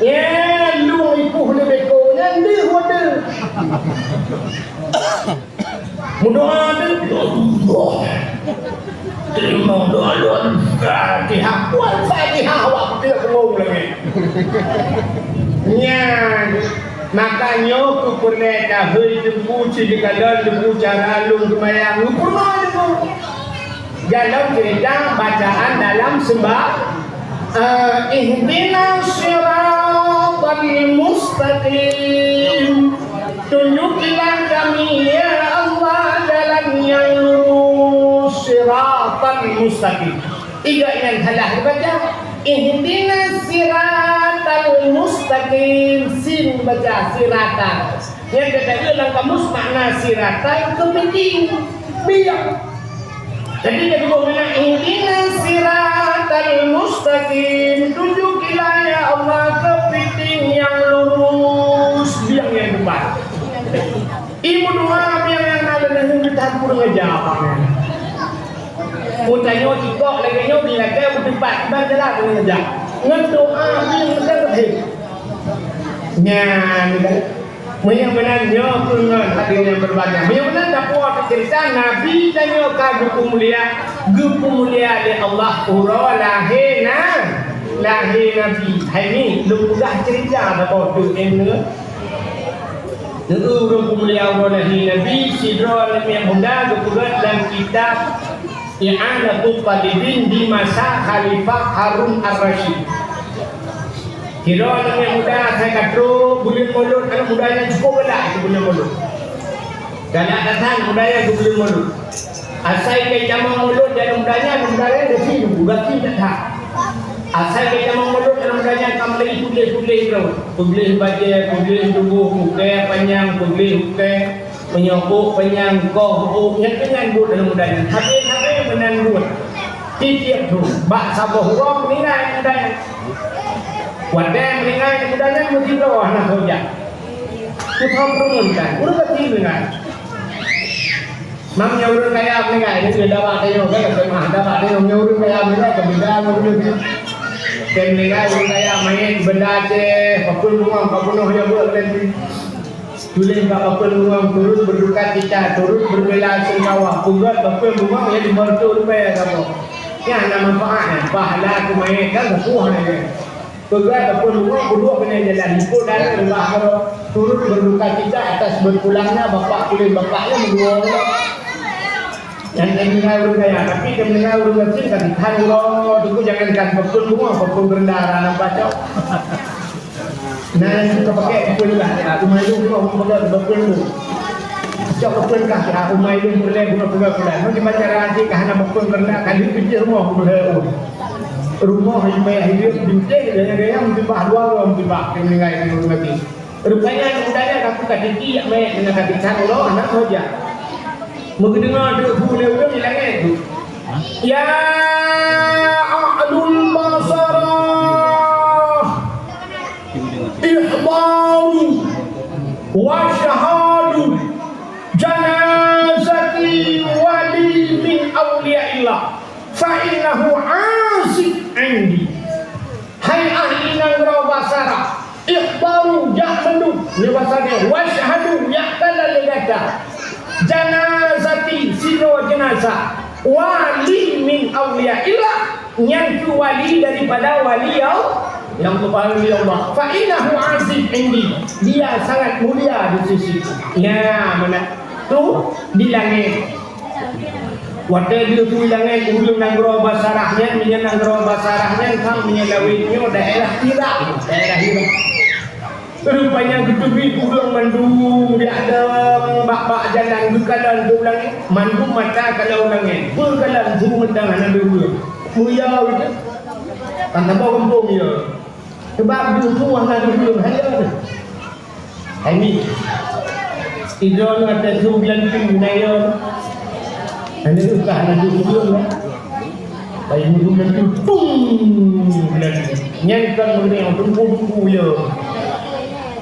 Ya, lueng ipuih lé beko nyan deuh watée. Meudoa tu, ya Allah, teurimong doa lôn. Fatihah, wal Fatihah, awak putih keuwong lagée. Nyan, maka nyoe keu peureulée tahôi teungku, ci geukalon teungku cara lôn seumayang. Peureulée teungku. Dalam cerita bacaan dalam sembah, eh, ihdinas siratal mustaqim. Tunjukilah kami, ya Allah, jalan yang lurus, siratal mustaqim. Iga nyang salah dibaca, ihdinas siratal mustaqim, sin baca siratal. Nyang gata lam kamus makna siratal keupiting, biang. Jadi, dia geuboh meunan, "Ihdinas siratal mustaqim." Tunjukilah, ya Allah, keupiting nyang lurus, biang nyang teumpat. Ibu doa biang nyang na leuneun geutanyoe ngeujak apa nyan. Mun tanyoe ikok lagée nyoe, bila ka beuteumpat, iban jalan ngeujak. Ngon doa biang meuteumpat. Nyan, kan? Meunyoe meunan nyoe peue ngon hadirin nyang berbahagia. Meunyoe meunan tapuwoe teuceurita Nabi tanyoe ka geupeumulia, geupeumulia lé Allah uroe lahé na, lahé Nabi. Hai ni lôn peugah ceurita saboh teuk ilmu. Ureuëng peumulia uroe lahé Nabi sidroe aneuk muda geupeugah lam kitab I'anatut Thalibin di masa Khalifah Harun Ar-Rasyid. Sidroe aneuk muda asai ka trok buleuen Molot, aneuk muda nyan cukup galak keu buleuen Molot. Galak that-that aneuk muda nyan keu buleuen Molot. Asai ka tamong Molot, aneuk muda nyan, aneuk muda nyan gaki, gaki that-that. Asai ka tamong Molot, aneuk muda nyan ka mulai puléh-puléh droe. Puléh bajée, puléh tuboh, ukée panyang, puléh ukée. Meunyoe ôk panyang, koh ôk, nyan keuh nyan buet aneuk muda nyan. Habéh-habéh meunan buet. Tieb-tieb thon, bak saboh uroe meuninggai aneuk muda nyan. Watée meuninggai aneuk muda nyan, meusidroe hana keureuja. Keuthom peureumeun kan, ureuëng gaki meuninggai. Mam nyoe ureuëng kaya meuninggai, nyoe daba tanyoe kan, seumah daba tanyoe, nyoe ureuëng kaya meuninggai, keubeda ngon ureuëng nyoe. Meuninggai ureuëng kaya, manyét benda ceh, pakon bungong, pakon noh, ya buet kan. Tuléh bak papeuen bungong, turut berduka cita, turut berbela sungkawa. Peugöt papeuen bungong nyang lima reutôh ribèe saboh. Nyan na manfaat nyan, pahala keu manyét kan sapeue nyan. Peugöt papeuen bungong, peuduek keunoe jalan, likot dalam bah keudroe, turut berduka cita atas berpulangnya bapak, tuléh bapak nyan meudua. Nyang teudeungoe ureueng kaya, tapi teudeungoe ureueng gasien kan, hai uroe teungku, jangankan papeuen bungong, papeuen beureunda hana pacok. Nah, nyang ka pakai papeuen lah, ya, rumah lôn kah pakai papeuen tu. Cok papeuen kah, ya, rumah lôn peureulèe guna peugah-peugah. Mun di pacaran cit ka hana papeuen beureunda, ka lheueh pijéh rumoh peureulèe. Rumoh nyang payah hidup bintéh, gaya-gaya musibah, dua uroe musibah, teudeungoe ureueng gasien. Rupanya aneuk muda nyan ka keu ka tiki jak manyét deungon ka pingsan uroe, hana saja. Meugeudeungoe deuk su lé ureueng di langét tu, "Ya ahlul basarah, ihdaru wa Fa innahu 'azib 'indi. Hai ahli nanggroe Basarah, ihdaru, jak mandum, nyoe basa nyoe, wasyhadu, jak kalon lé gata, janazati, sidroe jeunazah, wali min auliyaillah, nyang keu wali daripada wali Allah, nyang keu wali Allah. Fa innahu 'azib 'indi, dia sangat mulia di sisi. Ya, mana? Tu di langét. Watèe deuh tui langét, ureueng nanggroe Basarah nyan, meunyoe nanggroe Basarah nyan, ka meunyoe lawét nyoe daerah Irak, daerah Irak. Rupanya geuteubiet ureueng mandum di ateueh bak-bak jalan geukalon di langét, mandum mata kalon langét, beukalon su mantong hana deuh ureueng. Mulia gitu. Kan saboh gampông ya. Sebab deuh su hana deuh ureueng, hana deuh. Hai mi. Idroe nyoe ata su geulanteue na yo. Hana usah na su geulanteue. Bayi mudu geulanteue, tung, geulanteue. Nyan kon meunyoe teungku-teungku yo.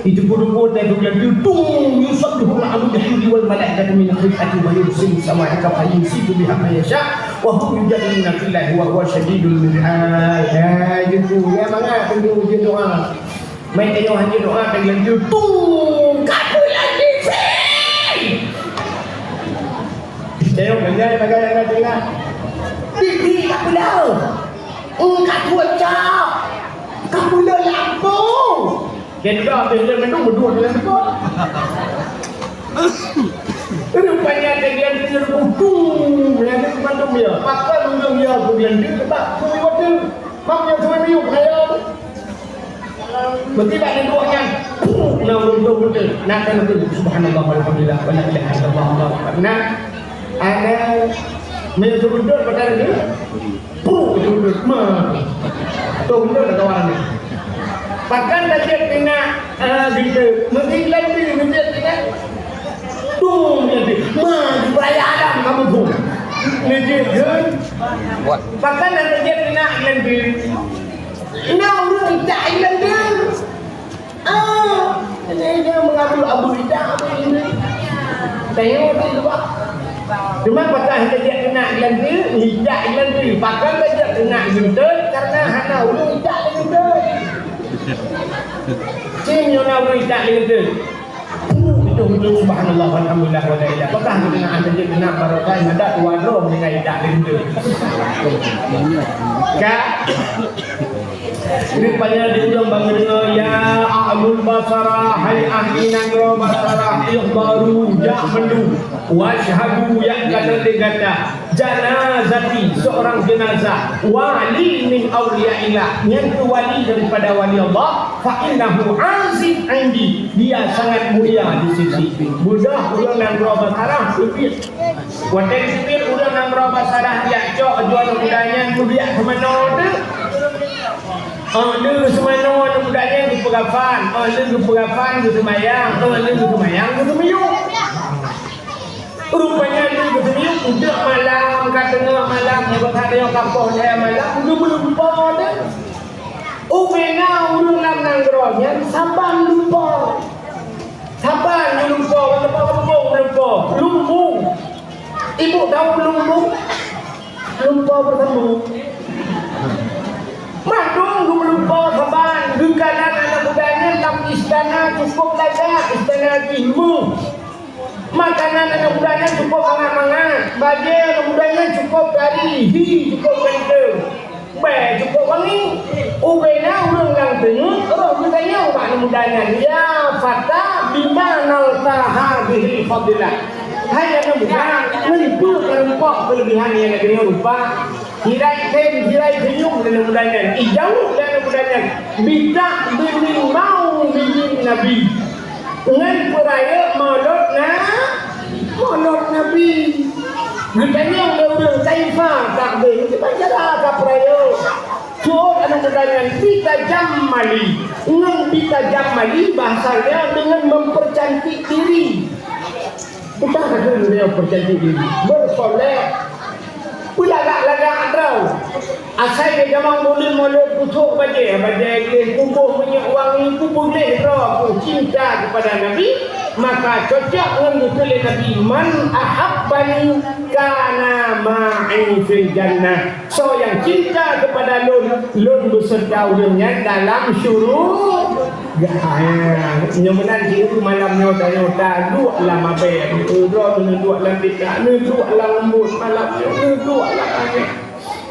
Itu kudu-kudu ata su geulanteue, tung, yusabbihu lahu bihamdi wal malaikatu min khifati wa yursilu sawa'iqa fa yusibu biha man yasha wa hum yujadiluna fillahi wa huwa syadidul mihal. Hai, itu ya mangat tunggu je doa. Meutanyoe hana doa, ka laju tung, ka peulaju sih. Tanyoe peugah bagaimana dengar. Bibi ka peulaju. Engka cuaca. Ka peulaju lampu. Dia juga habis dia minum berdua dengan sebut. Rupanya dia dia dia tung, dia dia mandum dia. Pakon mandum dia, dia dia sebab tu waktu. Mak dia tu minum kaya. Meuti bak linto nyan, puh, na runtuh beutôi. Na kan beutôi, subhanallah, walhamdulillah, wala ilaha illallah, Allahu akbar. Na, ana, meunyoe seubeutôi, bak linto, puh, seubeutôi, ma. Toh beutôi dah kawan ni. Pakon dah cek tina, eh, gitu. Meuti lagi, meuti tina. Tuh, meuti. Ma, di perayaan kamu pun. Meuti, kan? Pakon dah cek tina, lagi. Na ureueng jak ilang deuh. Ah, ini dia mengabul-abul ijak apa ini? Tengok tu, Pak. Cuma pakon hana jak keunak ilang deuh, ijak ilang deuh. Pakon hana jak keunak ilang deuh, karena hana ureueng ijak ilang deuh. Cuma na ureueng ijak ilang deuh. Puh, itu betul, subhanallah, walhamdulillah, wala ilah. Pakon hana keunak, hana jak keunak, barokah, madat, dua droe, dengan ijak ilang deuh. Ka? Rupanya di ureueng bang deungoe, ya ahlul Basarah, hai ahli nanggroe Basarah, ihdaru, jak mandum, wasyhadu, jak kalon lé gata, janazati, seorang jenazah, wali min auliyaillah, nyan keuh wali daripada wali Allah, fa innahu 'azim 'indi, dia sangat mulia di sisi. Mudah ureueng nanggroe Basarah, seubiet. Watèe geuteubiet ureueng nanggroe Basarah jak cok, jua aneuk muda nyan, muda nyan seumanoe teuh. Ah, lheuh seumanoe aneuk muda nyan geupeukafan, ah, lheuh geupeukafan geuseumayang, ah, lheuh geuseumayang geuseumiyueb. Rupanya lheuh geuseumiyueb, uteuk malam, ka teungoh malam, nyoe bak saboh kapoh lhèe malam, geumeulumpo teuh. Ubena ureueng lam nanggroe nyan saban lumpo. Saban lumpo, lumpo, lumpo, lumpo. Ibu tahu lumpo? Lumpo bersambung. Mandum lumpo saban, geukalon aneuk muda nyan lam istana cukup lagak, istana jih meuh. Makanan aneuk muda nyan cukup mangat-mangat, bajèe aneuk muda nyan cukup gari, hi cukup ganteng, bèe cukup wangi. Ubena ureueng nyang teungeut roh geutanyong bak aneuk muda nyan, "Ya fata, bima nailta hadzihil fadilah?" Hai aneuk muda, ngon peue kareupok keulebihan nyang lagèe nyoe rupa? Hirai khem, hirai senyum lé aneuk muda nyan. Ijaweueb lé aneuk muda nyan, "Bitaqdimi maulidin Nabi." Ngon peurayeuk maulud na-, maulud Nabi. Geutanyong lé ureueng, "Kaifa taqdim?" Kiban cara kapeurayeuk? Jaweueb aneuk muda nyan, "Bitajammali." Ngon bitajammali bahasa nyan deungon mempercantik diri. Bukan hanya dunia perjanjian ini. Bersolek. Beulagak-lagak droe. Asai lé jameun buleuen mulod Trok bajée, bajée gleh, kuboh minyeuk wangi, kuboh gleh droe ku cinta keupada Nabi, maka cocok ngon geutuléh Nabi, "Man ahabbani kana ma'i fil jannah." Soe nyang cinta keupada lôn, lôn beuseureuta ureuëng nyan dalam syuruga. Nyoe meunan cit malam nyoe tanyoe taduek lam abée, neuduek lam tika, neuduek lam embôn malam nyoe, neuduek lam angén.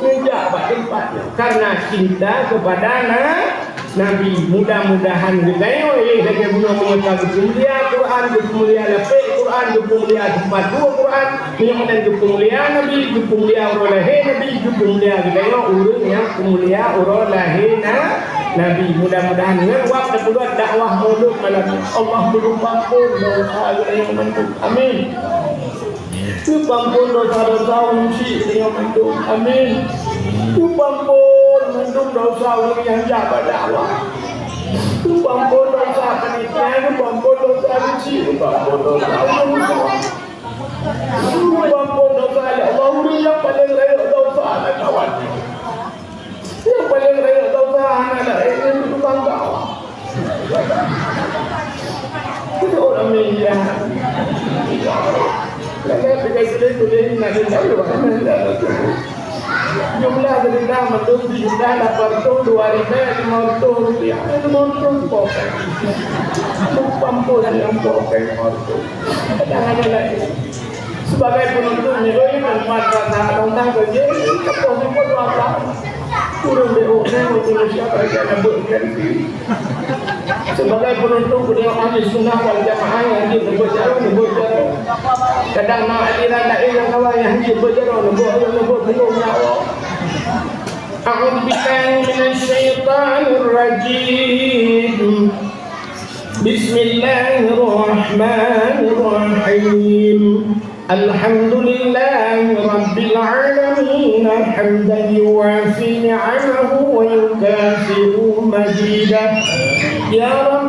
Neujak bak teumpat nyoe karena cinta keupada na-, Nabi. Mudah-mudahan geutanyoe, eh, lagée bunoe meunyoe ka geupeumulia Quran, geupeumulia lapék Quran, geupeumulia teumpat duek Quran, meunyoe meunan geupeumulia Nabi, geupeumulia uroe lahé Nabi, geupeumulia geutanyoe ureuëng nyang peumulia uroe lahé na-, Nabi. Mudah-mudahan ngon wab teupeugöt dakwah maulud malam nyoe, Allah meureumpang phon dosa geutanyoe mandum. Amin. Geupampon dosa-dosa ureuëng chik tanyoe mandum. Amin. Geupampon mandum dosa ureuëng nyang jak bak dakwah. Geupampon dosa panitia, geupampon dosa ureuëng chik, geupampon dosa ureuëng tuha. Geupampon dosa, ya Allah, ureuëng nyang paleng rayeuk dosa lam kawan. Nyang paleng rayeuk dosa hana laén ngon tukang dakwah. Ureuëng media. Lagée tuléh-tuléh na di dalam. Jumlah denda mandum di jumlah lapan ratus dua ribu lima ratus rupiah. Lima ratus pokok. Lupa pun yang pokok lima ratus. Kadang ada lagi. Sebagai penuntut nilai dan madrasah tentang kerja, kepada dua belas. Kurang lebih orang Indonesia kerja dapat ganti. Sebagai penuntut beliau ahli sunnah wal jamaah yang dia berbicara, berbicara. Kadang na aliran lain yang kawan yang dia berbicara, berbicara, berbicara. أعوذ بالله من الشيطان الرجيم. بسم الله الرحمن الرحيم. الحمد لله رب العالمين، حمدا يوافي نعمه ويكافئ مزيده. يا رب